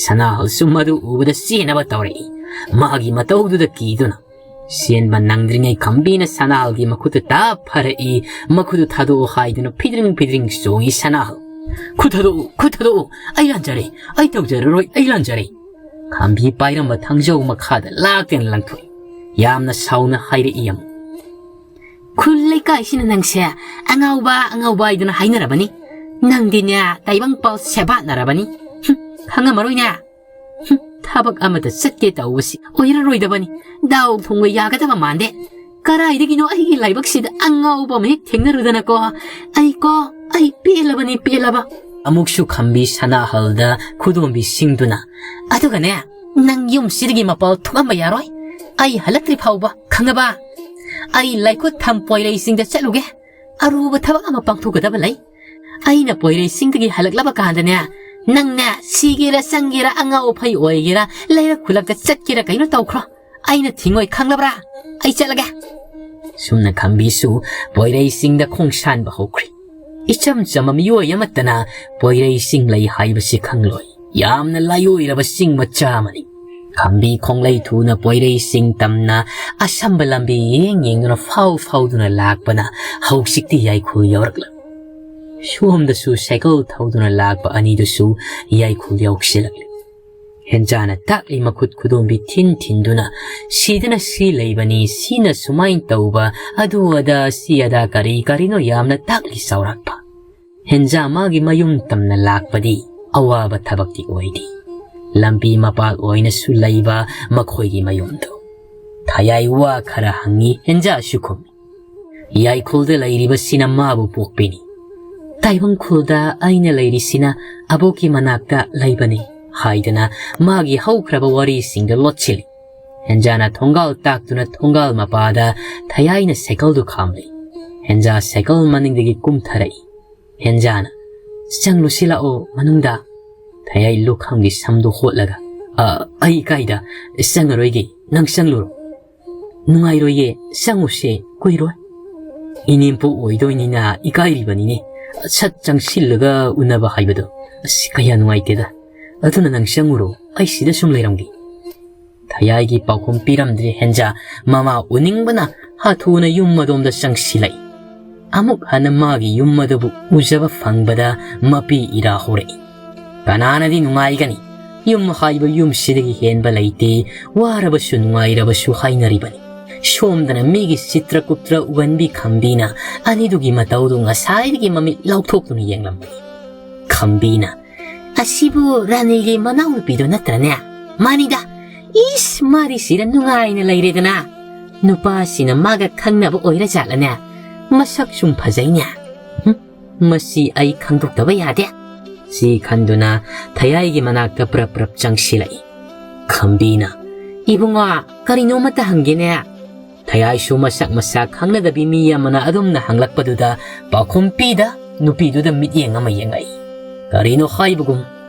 ꯁꯅꯥꯍꯜꯁꯨ ꯃꯗꯨ ꯎꯕꯗ ꯆꯦꯟꯅꯕ ꯇꯧꯔꯛꯏ꯫ ꯃꯥꯒꯤ ꯃꯇꯧꯗꯨꯗ ꯀꯤꯗꯨꯅ꯫ ꯆꯦꯟꯕ ꯅꯪꯗ꯭ꯔꯤꯉꯩ ꯈꯝꯕꯤꯅ ꯁꯅꯥꯍꯜꯒꯤ ꯃꯈꯨꯠꯇ ꯇꯥꯞ ꯐꯥꯔꯛꯏ꯫ ꯃꯈꯨꯠꯇꯨ ꯊꯥꯗꯣꯛꯑꯣ ꯍꯥꯏꯗꯨꯅ ꯐꯤꯗ꯭ꯔꯤꯡ ꯐꯤꯗ꯭ꯔꯤꯡ ꯆꯣꯡꯉꯤ ꯁꯅꯥꯍꯜ꯫ "ꯈꯨꯠ ꯊꯥꯗꯣꯛꯎ, ꯈꯨꯠ ꯊꯥꯗꯣꯛꯎ, ꯑꯩ ꯂꯥꯟꯖꯔꯦ, ꯑꯩ ꯇꯧꯖꯔꯔꯣꯏ, ꯑꯩ ꯂꯥꯟꯖꯔꯦ"꯫ ꯈꯝꯕꯤ ꯄꯥꯏꯔꯝꯕ ꯊꯥꯡꯖꯧ ꯃꯈꯥꯗ ꯂꯥꯛꯇꯦꯅ ꯂꯪꯊꯣꯛꯏ꯫ ꯌꯥꯝꯅ ꯁꯥꯎꯅ ꯍꯥꯏꯔꯛꯏ ꯑꯃꯨꯛ꯫ "ꯈꯨꯜ ꯂꯩꯀꯥꯏꯁꯤꯅ ꯅꯪꯁꯦ ꯑꯉꯥꯎꯕ, ꯑꯉꯥꯎꯕ ꯍꯥꯏꯗꯨꯅ ꯍꯥꯏꯅꯔꯕꯅꯤ꯫ ꯅꯪꯗꯤꯅꯦ ꯇꯥꯏꯕꯪ ꯄꯥꯜ ꯁꯦꯕꯥꯠꯅꯔꯕꯅꯤ꯫ ꯍꯨꯝ, ꯈꯪꯉꯝꯃꯔꯣꯏꯅꯦ꯫ ꯍꯨꯝ, ꯊꯕꯛ ꯑꯃꯗ ꯆꯠꯀꯦ ꯇꯧꯕꯁꯤ ꯑꯣꯏꯔꯔꯣꯏꯗꯕꯅꯤ꯫ ꯗꯥꯎ ꯊꯣꯡꯕ ꯌꯥꯒꯗꯕ ꯃꯥꯟꯗꯦ꯫ ꯀꯔꯥꯏꯗꯒꯤꯅꯣ ꯑꯩꯒꯤ ꯂꯥꯏꯕꯛꯁꯤꯗ ꯑꯉꯥꯎꯕ ꯑꯃ ꯍꯦꯛ ꯊꯦꯡꯅꯔꯨꯗꯅꯀꯣ꯫ ꯑꯩꯀꯣ, ꯑꯩ ꯄꯦꯜꯂꯕꯅꯤ, ꯄꯦꯜꯂꯕ"꯫ ꯑꯃꯨꯛꯁꯨ ꯈꯝꯕꯤ ꯁꯅꯥꯍꯜꯗ ꯈꯨꯗꯣꯝꯕꯤ ꯁꯤꯡꯗꯨꯅ, "ꯑꯗꯨꯒꯅꯦ, ꯅꯪ ꯌꯨꯝꯁꯤꯗꯒꯤ ꯃꯄꯥꯜ ꯊꯣꯛꯑꯝꯕ ꯌꯥꯔꯣꯏ꯫ ꯑꯩ ꯍꯜꯂꯛꯇ꯭ꯔꯤ ꯐꯥꯎꯕ, ꯈꯪꯉꯕ? ꯑꯩ ꯂꯥꯏꯈꯨꯠ ꯊꯝ ꯄꯣꯏꯔꯩꯁꯤꯡꯗ ꯆꯠꯂꯨꯒꯦ꯫ ꯑꯔꯨꯕ ꯊꯕꯛ ꯑꯃ ꯄꯥꯡꯊꯣꯛꯀꯗꯕ ꯂꯩ꯫ ꯑꯩꯅ ꯄꯣꯏꯔꯩꯁꯤꯡꯗꯒꯤ ꯍꯜꯂꯛꯂꯕ ꯀꯥꯟꯗꯅꯦ, ꯅꯪꯅꯦ ꯁꯤꯒꯦꯔꯥ, ꯆꯪꯒꯦꯔꯥ, ꯑꯉꯥꯎ ꯑꯐꯩ ꯑꯣꯏꯒꯦꯔꯥ, ꯂꯩꯔꯛ ꯈꯨꯜꯂꯛꯇ ꯆꯠꯀꯦꯔꯥ ꯀꯩꯅꯣ ꯇꯧꯈ꯭ꯔꯣ꯫ ꯑꯩꯅ ꯊꯤꯡꯉꯣꯏ, ꯈꯪꯂꯕ꯭ꯔꯥ? ꯑꯩ ꯆꯠꯂꯒꯦ"꯫ ꯁꯨꯝꯅ ꯈꯝꯕꯤꯁꯨ ꯄꯣꯏꯔꯩꯁꯤꯡꯗ ꯈꯣꯡꯁꯥꯟꯕ ꯍꯧꯈ꯭ꯔꯦ꯫ ꯏꯆꯝ ꯆꯝꯕ ꯃꯤꯑꯣꯏ ꯑꯃꯠꯇꯅ ꯄꯣꯏꯔꯩꯁꯤꯡ ꯂꯩ ꯍꯥꯏꯕꯁꯤ ꯈꯪꯂꯣꯏ꯫ ꯌꯥꯝꯅ ꯂꯥꯏꯑꯣꯏꯔꯕ ꯆꯤꯡ ꯃꯆꯥ ꯑꯃꯅꯤ꯫ ꯈꯝꯕꯤ ꯈꯣꯡꯂꯩ ꯊꯨꯅ ꯄꯣꯏꯔꯩꯁꯤꯡ ꯇꯝꯅ ꯑꯁꯝꯕ ꯂꯝꯕꯤ ꯌꯦꯡ ꯌꯦꯡꯗꯨꯅ ꯐꯥꯎ ꯐꯥꯎꯗꯨꯅ ꯂꯥꯛꯄꯅ ꯍꯧꯖꯤꯛꯇꯤ ꯌꯥꯏꯈꯨꯜ ꯌꯧꯔꯛꯂꯝꯃꯤ꯫ ꯁꯣꯝꯗꯁꯨ ꯁꯥꯏꯀꯜ ꯊꯧꯗꯨꯅ ꯂꯥꯛꯄ ꯑꯅꯤꯗꯨꯁꯨ ꯌꯥꯏꯈꯨꯜ ꯌꯧꯁꯤꯜꯂꯛꯂꯤ꯫ ꯍꯦꯟꯖꯥꯅ ꯇꯥꯛꯂꯤ ꯃꯈꯨꯠ ꯈꯨꯗꯣꯝꯕꯤ ꯊꯤꯟ ꯊꯤꯟꯗꯨꯅ, "ꯁꯤꯗꯅ ꯁꯤ ꯂꯩꯕꯅꯤ, ꯁꯤꯅ ꯁꯨꯃꯥꯏꯅ ꯇꯧꯕ, ꯑꯗꯨ ꯑꯗꯥ, ꯁꯤ ꯑꯗꯥ, ꯀꯔꯤ ꯀꯔꯤꯅꯣ ꯌꯥꯝꯅ ꯇꯥꯛꯂꯤ ꯆꯥꯎꯔꯥꯛꯄ"꯫ ꯍꯦꯟꯖꯥ ꯃꯥꯒꯤ ꯃꯌꯨꯝ ꯇꯝꯅ ꯂꯥꯛꯄꯗꯤ ꯑꯋꯥꯕ ꯊꯕꯛꯇꯤ ꯑꯣꯏꯗꯦ꯫ ꯂꯝꯕꯤ ꯃꯄꯥꯜ ꯑꯣꯏꯅꯁꯨ ꯂꯩꯕ ꯃꯈꯣꯏꯒꯤ ꯃꯌꯨꯝꯗꯨ꯫ ꯊꯌꯥꯏ ꯋꯥ ꯈꯔ ꯍꯪꯉꯤ, ꯍꯦꯟꯖꯥꯁꯨ ꯈꯨꯝꯃꯤ꯫ "ꯌꯥꯏꯈꯨꯜꯗ ꯂꯩꯔꯤꯕꯁꯤꯅ ꯃꯥꯕꯨ ꯄꯣꯛꯄꯤꯅꯤ꯫ ꯇꯥꯏꯕꯪ ꯈꯨꯜꯗ ꯑꯩꯅ ꯂꯩꯔꯤꯁꯤꯅ ꯑꯕꯣꯛꯀꯤ ꯃꯅꯥꯛꯇ ꯂꯩꯕꯅꯤ" ꯍꯥꯏꯗꯨꯅ ꯃꯥꯒꯤ ꯍꯧꯈ꯭ꯔꯕ ꯋꯥꯔꯤꯁꯤꯡꯗ ꯂꯣꯠꯁꯤꯜꯂꯤ꯫ ꯍꯦꯟꯖꯥꯅ ꯊꯣꯡꯒꯥꯜ ꯇꯥꯛꯇꯨꯅ ꯊꯣꯡꯒꯥꯜ ꯃꯄꯥꯗ ꯊꯌꯥꯏꯅ ꯁꯥꯏꯀꯜꯗꯨ ꯈꯥꯝꯂꯤ꯫ ꯍꯦꯟꯖꯥ ꯁꯥꯏꯀꯜ ꯃꯅꯤꯡꯗꯒꯤ ꯀꯨꯝꯊꯔꯛꯏ꯫ ꯍꯦꯟꯖꯥꯅ, "ꯆꯪꯂꯨꯁꯤ ꯂꯥꯛꯑꯣ ꯃꯅꯨꯡꯗ"꯫ ꯊꯌꯥꯏ ꯂꯨꯈꯝꯒꯤ ꯁꯝꯗꯨ ꯍꯣꯠꯂꯒ, "ꯑ, ꯑꯩ ꯏꯀꯥꯏꯗ, ꯆꯪꯉꯔꯣꯏꯒꯦ, ꯅꯪ ꯆꯪꯂꯨꯔꯣ"꯫ "ꯅꯨꯡꯉꯥꯏꯔꯣꯏꯌꯦ, ꯆꯪꯉꯨꯁꯦ, ꯀꯨꯏꯔꯣꯏ"꯫ "ꯏꯅꯦꯝꯄꯣꯛ ꯑꯣꯏꯗꯣꯏꯅꯤꯅ ꯏꯀꯥꯏꯔꯤꯕꯅꯤꯅꯦ, ꯁꯠ ꯆꯪꯁꯤꯜꯂꯒ ꯎꯅꯕ ꯍꯥꯏꯕꯗꯣ꯫ ꯑꯁ, ꯀꯌꯥ ꯅꯨꯡꯉꯥꯏꯇꯦꯗ꯫ ꯑꯗꯨꯅ ꯅꯪ ꯆꯪꯉꯨꯔꯣ, ꯑꯩ ꯁꯤꯗ ꯁꯨꯝ ꯂꯩꯔꯝꯒꯦ"꯫ ꯊꯌꯥꯏꯒꯤ ꯄꯥꯎꯈꯨꯝ ꯄꯤꯔꯝꯗ꯭ꯔꯦ ꯍꯦꯟꯖꯥ꯫ ꯃꯃꯥ ꯎꯅꯤꯡꯕꯅ ꯍꯥꯊꯨꯅ ꯌꯨꯝ ꯑꯗꯣꯝꯗ ꯆꯪꯁꯤꯜꯂꯛꯏ꯫ ꯑꯃꯨꯛ ꯍꯟꯅ ꯃꯥꯒꯤ ꯌꯨꯝ ꯑꯗꯨꯕꯨ ꯎꯖꯕ ꯐꯪꯕꯗ ꯃꯄꯤ ꯏꯔꯥ ꯍꯧꯔꯛꯏ꯫ ꯀꯅꯥꯅꯗꯤ ꯅꯨꯡꯉꯥꯏꯒꯅꯤ? ꯌꯨꯝ ꯍꯥꯏꯕ ꯌꯨꯝꯁꯤꯗꯒꯤ ꯍꯦꯟꯕ ꯂꯩꯇꯦ, ꯋꯥꯔꯕꯁꯨ ꯅꯨꯡꯉꯥꯏꯔꯕꯁꯨ ꯍꯥꯏꯅꯔꯤꯕꯅꯤ꯫ ꯁꯣꯝꯗꯅ ꯃꯤꯒꯤ ꯆꯤꯇ꯭ꯔ ꯀꯨꯞꯇ꯭ꯔ ꯎꯍꯟꯕꯤ ꯈꯝꯕꯤꯅ ꯑꯅꯤꯗꯨꯒꯤ ꯃꯇꯧꯗꯨ ꯉꯁꯥꯏꯗꯒꯤ ꯃꯃꯤꯠ ꯂꯥꯎꯊꯣꯛꯇꯨꯅ ꯌꯦꯡꯂꯝꯕꯅꯤ꯫ ꯈꯝꯕꯤꯅ, "ꯑꯁꯤꯕꯨ ꯔꯥꯅꯤꯒꯤ ꯃꯅꯥꯎꯅꯨꯄꯤꯗꯣ ꯅꯠꯇ꯭ꯔꯅꯦ?" "ꯃꯥꯅꯤꯗ꯫ ꯏꯁ, ꯃꯥꯗꯤ ꯁꯤꯗ ꯅꯨꯡꯉꯥꯏꯅ ꯂꯩꯔꯦꯗꯅ꯫ ꯅꯨꯄꯥꯁꯤꯅ ꯃꯥꯒ ꯈꯪꯅꯕ ꯑꯣꯏꯔ ꯖꯥꯠꯂꯅꯦ? ꯃꯁꯛ ꯁꯨꯝ ꯐꯖꯩꯅꯦ꯫ ꯍꯨꯝ, ꯃꯁꯤ ꯑꯩ ꯈꯪꯗꯣꯛꯇꯕ ꯌꯥꯗꯦ"꯫ ꯁꯤ ꯈꯟꯗꯨꯅ ꯊꯌꯥꯏꯒꯤ ꯃꯅꯥꯛꯇ ꯄ꯭ꯔꯞ ꯄ꯭ꯔꯞ ꯆꯪꯁꯤꯜꯂꯛꯏ꯫ ꯈꯝꯕꯤꯅ, "ꯏꯕꯨꯡꯉꯣ, ꯀꯔꯤꯅꯣꯃꯇ ꯍꯪꯒꯦꯅꯦ"꯫ ꯊꯌꯥꯏꯁꯨ ꯃꯁꯛ ꯃꯁꯥ ꯈꯪꯅꯗꯕꯤ ꯃꯤ ꯑꯃꯅ ꯑꯗꯨꯝꯅ ꯍꯪꯂꯛꯄꯗꯨꯗ ꯄꯥꯎꯈꯨꯝ ꯄꯤꯗ ꯅꯨꯄꯤꯗꯨꯗ ꯃꯤꯠꯌꯦꯡ ꯑꯃ ꯌꯦꯡꯉꯛꯏ꯫ ꯀꯔꯤꯅꯣ ꯍꯥꯏꯕꯒꯨꯝ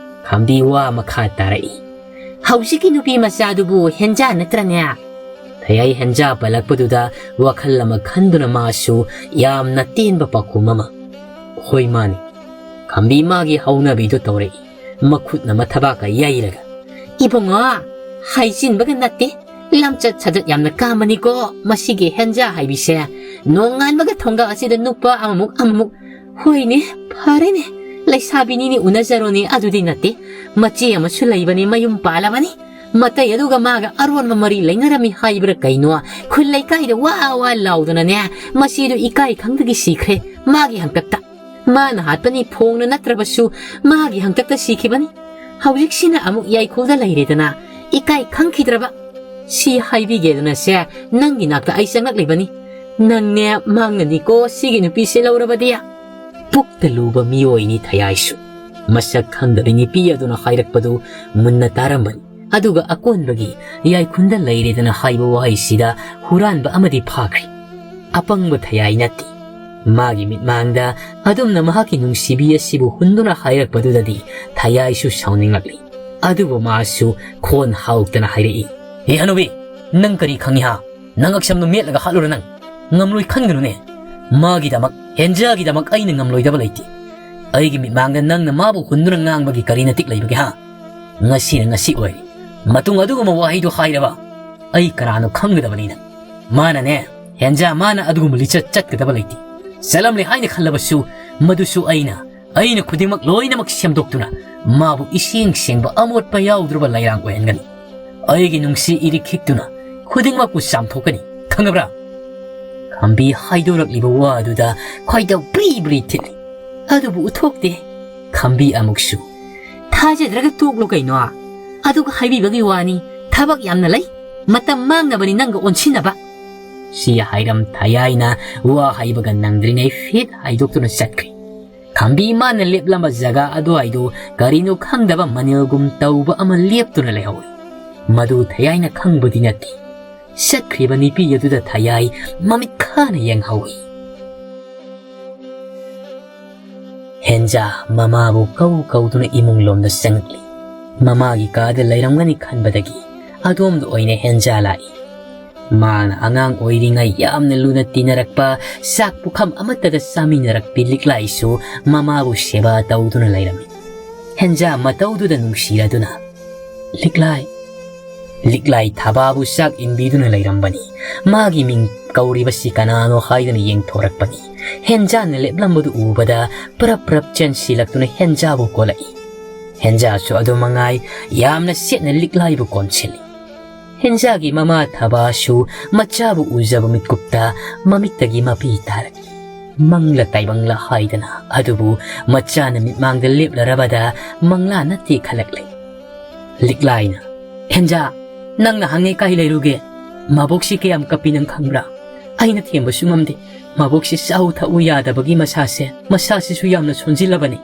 ꯈꯝꯕꯤ ꯋꯥ ꯃꯈꯥ ꯇꯥꯔꯛꯏ꯫ "ꯍꯧꯖꯤꯛꯀꯤ ꯅꯨꯄꯤ ꯃꯆꯥꯗꯨꯕꯨ ꯍꯦꯟꯖꯥ ꯅꯠꯇ꯭ꯔꯅꯦ?" ꯊꯌꯥꯏ ꯍꯦꯟꯖꯥ ꯄꯜꯂꯛꯄꯗꯨꯗ ꯋꯥꯈꯜ ꯑꯃ ꯈꯟꯗꯨꯅ ꯃꯥꯁꯨ ꯌꯥꯝꯅ ꯇꯦꯟꯕ ꯄꯥꯎꯈꯨꯝ ꯑꯃ, "ꯍꯣꯏ, ꯃꯥꯅꯤ"꯫ ꯈꯝꯕꯤ ꯃꯥꯒꯤ ꯍꯧꯅꯕꯤꯗꯨ ꯇꯧꯔꯛꯏ, ꯃꯈꯨꯠꯅ ꯃꯊꯕꯥꯛꯀ ꯌꯩꯔꯒ꯫ "ꯏꯕꯨꯡꯉꯣ, ꯍꯥꯏꯖꯤꯟꯕꯒ ꯅꯠꯇꯦ, ꯂꯝꯆꯠ ꯁꯥꯖꯠ ꯌꯥꯝꯅ ꯀꯥꯝꯕꯅꯤꯀꯣ ꯃꯁꯤꯒꯤ ꯍꯦꯟꯖꯥ ꯍꯥꯏꯕꯤꯁꯦ꯫ ꯅꯣꯡꯉꯥꯟꯕꯒ ꯊꯣꯡꯒꯥꯜ ꯑꯁꯤꯗ ꯅꯨꯄꯥ ꯑꯃꯃꯨꯛ ꯑꯃꯃꯨꯛ꯫ ꯍꯣꯏꯅꯦ, ꯐꯔꯦꯅꯦ, ꯂꯩꯁꯥꯕꯤꯅꯤꯅꯦ, ꯎꯅꯖꯔꯣꯅꯦ, ꯑꯗꯨꯗꯤ ꯅꯠꯇꯦ꯫ ꯃꯆꯦ ꯑꯃꯁꯨ ꯂꯩꯕꯅꯤ, ꯃꯌꯨꯝ ꯄꯥꯜꯂꯕꯅꯤ꯫ ꯃꯇꯩ ꯑꯗꯨꯒ ꯃꯥꯒ ꯑꯔꯣꯟꯕ ꯃꯔꯤ ꯂꯩꯅꯔꯝꯃꯤ ꯍꯥꯏꯕ꯭ꯔꯥ ꯀꯩꯅꯣ, ꯈꯨꯜ ꯂꯩꯀꯥꯏꯗ ꯋꯥ ꯋꯥ ꯂꯥꯎꯗꯅꯅꯦ, ꯃꯆꯦꯗꯨ ꯏꯀꯥꯏ ꯈꯪꯗꯒꯤ ꯁꯤꯈ꯭ꯔꯦ ꯃꯥꯒꯤ ꯍꯥꯛꯇꯛꯇ꯫ ꯃꯥꯅ ꯍꯥꯠꯄꯅꯤ, ꯐꯣꯡꯅ ꯅꯠꯇ꯭ꯔꯕꯁꯨ ꯃꯥꯒꯤ ꯍꯥꯛꯇꯛꯇ ꯁꯤꯈꯤꯕꯅꯤ꯫ ꯍꯧꯖꯤꯛꯁꯤꯅ ꯑꯃꯨꯛ ꯌꯥꯏꯈꯨꯜꯗ ꯂꯩꯔꯦꯗꯅ, ꯏꯀꯥꯏ ꯈꯪꯈꯤꯗ꯭ꯔꯕ꯫ ꯁꯤ ꯍꯥꯏꯕꯤꯒꯦꯗꯅꯁꯦ ꯅꯪꯒꯤ ꯅꯥꯛꯇ ꯑꯩ ꯆꯪꯂꯛꯂꯤꯕꯅꯤ꯫ ꯅꯪꯅꯦ ꯃꯥꯡꯅꯅꯤꯀꯣ ꯁꯤꯒꯤ ꯅꯨꯄꯤꯁꯦ ꯂꯧꯔꯕꯗꯤ꯫ ꯄꯨꯛꯇ ꯂꯨꯕ ꯃꯤꯑꯣꯏꯅꯤ ꯊꯌꯥꯏꯁꯨ꯫ ꯃꯁꯛ ꯈꯪꯗꯕꯤ ꯅꯨꯄꯤ ꯑꯗꯨꯅ ꯍꯥꯏꯔꯛꯄꯗꯨ ꯃꯨꯟꯅ ꯇꯥꯔꯝꯕꯅꯤ꯫ ꯑꯗꯨꯒ ꯑꯀꯣꯟꯕꯒꯤ ꯌꯥꯏꯈꯨꯟꯗ ꯂꯩꯔꯦꯗꯅ ꯍꯥꯏꯕ ꯋꯥꯍꯩꯁꯤꯗ ꯍꯨꯔꯥꯟꯕ ꯑꯃꯗꯤ ꯐꯥꯈ꯭ꯔꯦ꯫ ꯑꯄꯪꯕ ꯊꯌꯥꯏ ꯅꯠꯇꯦ꯫ ꯃꯥꯒꯤ ꯃꯤꯠꯃꯥꯡꯗ ꯑꯗꯨꯝꯅ ꯃꯍꯥꯛꯀꯤ ꯅꯨꯡꯁꯤꯕꯤ ꯑꯁꯤꯕꯨ ꯍꯨꯟꯗꯨꯅ ꯍꯥꯏꯔꯛꯄꯗꯨꯗꯗꯤ ꯊꯌꯥꯏꯁꯨ ꯁꯥꯎꯅꯤꯡꯂꯛꯂꯤ꯫ ꯑꯗꯨꯕꯨ ꯃꯥꯁꯨ ꯈꯣꯟ ꯍꯥꯎꯇꯅ ꯍꯥꯏꯔꯛꯏ, "ꯍꯦ ꯍꯅꯨꯕꯤ, ꯅꯪ ꯀꯔꯤ ꯈꯪꯉꯤ ꯍꯥ? ꯅꯪ ꯑꯛꯁꯝꯗꯣ ꯃꯦꯠꯂꯒ ꯍꯥꯠꯂꯨꯔ ꯅꯪ? ꯉꯝꯂꯣꯏ ꯈꯟꯒꯅꯨꯅꯦ꯫ ꯃꯥꯒꯤꯗꯃꯛ, ꯍꯦꯟꯖꯥꯒꯤꯗꯃꯛ ꯑꯩꯅ ꯉꯝꯂꯣꯏꯗꯕ ꯂꯩꯇꯦ꯫ ꯑꯩꯒꯤ ꯃꯤꯠꯃꯥꯡꯗ ꯅꯪꯅ ꯃꯥꯕꯨ ꯍꯨꯟꯗꯨꯅ ꯉꯥꯡꯕꯒꯤ ꯀꯔꯤ ꯅꯇꯤꯛ ꯂꯩꯕꯒꯦ ꯍꯥ? ꯉꯁꯤꯅ ꯉꯁꯤ ꯑꯣꯏꯔꯦ꯫ ꯃꯇꯨꯡ ꯑꯗꯨꯒꯨꯝꯕ ꯋꯥꯍꯩꯗꯣ ꯍꯥꯏꯔꯕ ꯑꯩ ꯀꯅꯥꯅꯣ ꯈꯪꯒꯗꯕꯅꯤ ꯅꯪ꯫ ꯃꯥꯅꯅꯦ, ꯍꯦꯟꯖꯥ ꯃꯥꯅ ꯑꯗꯨꯒꯨꯝꯕ ꯂꯤꯆꯠ ꯆꯠꯀꯗꯕ ꯂꯩꯇꯦ꯫ ꯆꯠꯂꯝꯂꯦ ꯍꯥꯏꯅ ꯈꯜꯂꯕꯁꯨ ꯃꯗꯨꯁꯨ ꯑꯩꯅ, ꯑꯩꯅ ꯈꯨꯗꯤꯡꯃꯛ ꯂꯣꯏꯅꯃꯛ ꯁꯦꯝꯗꯣꯛꯇꯨꯅ ꯃꯥꯕꯨ ꯏꯁꯦꯡ ꯁꯦꯡꯕ ꯑꯃꯣꯠꯄ ꯌꯥꯎꯗ꯭ꯔꯕ ꯂꯩꯔꯥꯡ ꯑꯣꯏꯍꯟꯒꯅꯤ꯫ ꯑꯩꯒꯤ ꯅꯨꯡꯁꯤ ꯏꯔꯤꯛ ꯈꯤꯛꯇꯨꯅ ꯈꯨꯗꯤꯡꯃꯛꯄꯨ ꯆꯥꯝꯊꯣꯛꯀꯅꯤ꯫ ꯈꯪꯉꯕ꯭ꯔꯥ?" ꯈꯝꯕꯤ ꯍꯥꯏꯗꯣꯔꯛꯂꯤꯕ ꯋꯥ ꯑꯗꯨꯗ ꯈꯣꯏꯗꯧ ꯕ꯭ꯔꯤ ꯕ꯭ꯔꯤ ꯊꯤꯠꯂꯤ꯫ ꯑꯗꯨꯕꯨ ꯎꯠꯊꯣꯛꯇꯦ꯫ ꯈꯝꯕꯤ ꯑꯃꯨꯛꯁꯨ, "ꯊꯥꯖꯗ꯭ꯔꯒ ꯇꯣꯛꯂꯣ ꯀꯩꯅꯣ꯫ ꯑꯗꯨꯒ ꯍꯥꯏꯕꯤꯕꯒꯤ ꯋꯥꯅꯤ, ꯊꯕꯛ ꯌꯥꯝꯅ ꯂꯩ꯫ ꯃꯇꯝ ꯃꯥꯡꯅꯕꯅꯤ ꯅꯪꯒ ꯑꯣꯟꯁꯤꯟꯅꯕ꯫" ꯁꯤ ꯍꯥꯏꯔꯝ ꯊꯌꯥꯏꯅ ꯋꯥ ꯍꯥꯏꯕꯒ ꯅꯪꯗ꯭ꯔꯤꯉꯩ ꯐꯤꯠ ꯍꯥꯏꯗꯣꯛꯇꯨꯅ ꯆꯠꯈ꯭ꯔꯦ꯫ ꯈꯝꯕꯤ ꯃꯥꯅ ꯂꯦꯞꯂꯝꯕ ꯖꯒꯥ ꯑꯗꯨꯋꯥꯏꯗꯨ ꯀꯔꯤꯅꯣ ꯈꯪꯗꯕ ꯃꯅꯤꯜꯒꯨꯝ ꯇꯧꯕ ꯑꯃ ꯂꯦꯞꯇꯨꯅ ꯂꯩꯍꯧꯏ꯫ ꯃꯗꯨ ꯊꯌꯥꯏꯅ ꯈꯪꯕꯗꯤ ꯅꯠꯇꯦ꯫ ꯆꯠꯈ꯭ꯔꯤꯕ ꯅꯨꯄꯤ ꯑꯗꯨꯗ ꯊꯌꯥꯏ ꯃꯃꯤꯠ ꯈꯥꯅ ꯌꯦꯡꯍꯧꯏ꯫ ꯍꯦꯟꯖꯥ ꯃꯃꯥꯕꯨ ꯀꯧ ꯀꯧꯗꯨꯅ ꯏꯃꯨꯡ ꯂꯣꯝꯗ ꯆꯪꯂꯛꯂꯤ꯫ ꯃꯃꯥꯒꯤ ꯀꯥꯗ ꯂꯩꯔꯝꯒꯅꯤ ꯈꯟꯕꯗꯒꯤ ꯑꯗꯣꯝꯗ ꯑꯣꯏꯅ ꯍꯦꯟꯖꯥ ꯂꯥꯛꯏ꯫ ꯃꯥꯅ ꯑꯉꯥꯡ ꯑꯣꯏꯔꯤꯉꯩ ꯌꯥꯝꯅ ꯂꯨꯅ ꯇꯤꯟꯅꯔꯛꯄ, ꯆꯥꯛ ꯄꯨꯈꯝ ꯑꯃꯠꯇꯗ ꯆꯥꯃꯤꯟꯅꯔꯛꯄꯤ ꯂꯤꯛꯂꯥꯏꯁꯨ ꯃꯃꯥꯕꯨ ꯁꯦꯕꯥ ꯇꯧꯗꯨꯅ ꯂꯩꯔꯝꯃꯤ꯫ ꯍꯦꯟꯖꯥ ꯃꯇꯧꯗꯨꯗ ꯅꯨꯡꯁꯤꯔꯗꯨꯅ, "ꯂꯤꯛꯂꯥꯏ, ꯂꯤꯛꯂꯥꯏ ꯊꯕꯥꯕꯨ ꯆꯥꯛ ꯏꯟꯕꯤꯗꯨꯅ ꯂꯩꯔꯝꯕꯅꯤ꯫ ꯃꯥꯒꯤ ꯃꯤꯡ ꯀꯧꯔꯤꯕꯁꯤ ꯀꯅꯥꯅꯣ?" ꯍꯥꯏꯗꯨꯅ ꯌꯦꯡꯊꯣꯔꯛꯄꯅꯤ꯫ ꯍꯦꯟꯖꯥꯅ ꯂꯦꯞꯂꯝꯕꯗꯨ ꯎꯕꯗ ꯄ꯭ꯔꯞ ꯄ꯭ꯔꯞ ꯆꯦꯟꯁꯤꯜꯂꯛꯇꯨꯅ ꯍꯦꯟꯖꯥꯕꯨ ꯀꯣꯜꯂꯛꯏ꯫ ꯍꯦꯟꯖꯥꯁꯨ ꯑꯗꯨ ꯃꯉꯥꯏ ꯌꯥꯝꯅ ꯁꯦꯠꯅ ꯂꯤꯛꯂꯥꯏꯕꯨ ꯀꯣꯟꯁꯤꯜꯂꯤ꯫ ꯍꯦꯟꯖꯥꯒꯤ ꯃꯃꯥ ꯊꯕꯥꯁꯨ ꯃꯆꯥꯕꯨ ꯎꯖꯕ ꯃꯤꯠꯀꯨꯞꯇ ꯃꯃꯤꯠꯇꯒꯤ ꯃꯄꯤ ꯇꯥꯔꯛꯏ꯫ ꯃꯪꯂ ꯇꯥꯏꯕꯪꯂ ꯍꯥꯏꯗꯅ ꯑꯗꯨꯕꯨ ꯃꯆꯥꯅ ꯃꯤꯠꯃꯥꯡꯗ ꯂꯦꯞꯂꯔꯕꯗ ꯃꯪꯂꯥ ꯅꯠꯇꯦ ꯈꯜꯂꯛꯂꯦ꯫ ꯂꯤꯛꯂꯥꯏꯅ, "ꯍꯦꯟꯖꯥ, ꯅꯪꯅ ꯍꯪꯉꯦ ꯀꯥꯏ ꯂꯩꯔꯨꯒꯦ? ꯃꯕꯣꯛꯁꯤ ꯀꯌꯥꯝ ꯀꯞꯄꯤ ꯅꯪ ꯈꯪꯕ꯭ꯔꯥ? ꯑꯩꯅ ꯊꯦꯝꯕꯁꯨ ꯉꯝꯗꯦ꯫ ꯃꯕꯣꯛꯁꯤ ꯆꯥꯎ ꯊꯛꯎ ꯌꯥꯗꯕꯒꯤ ꯃꯁꯥꯁꯦ, ꯃꯁꯥꯁꯤꯁꯨ ꯌꯥꯝꯅ ꯁꯣꯟꯖꯤꯜꯂꯕꯅꯤ꯫"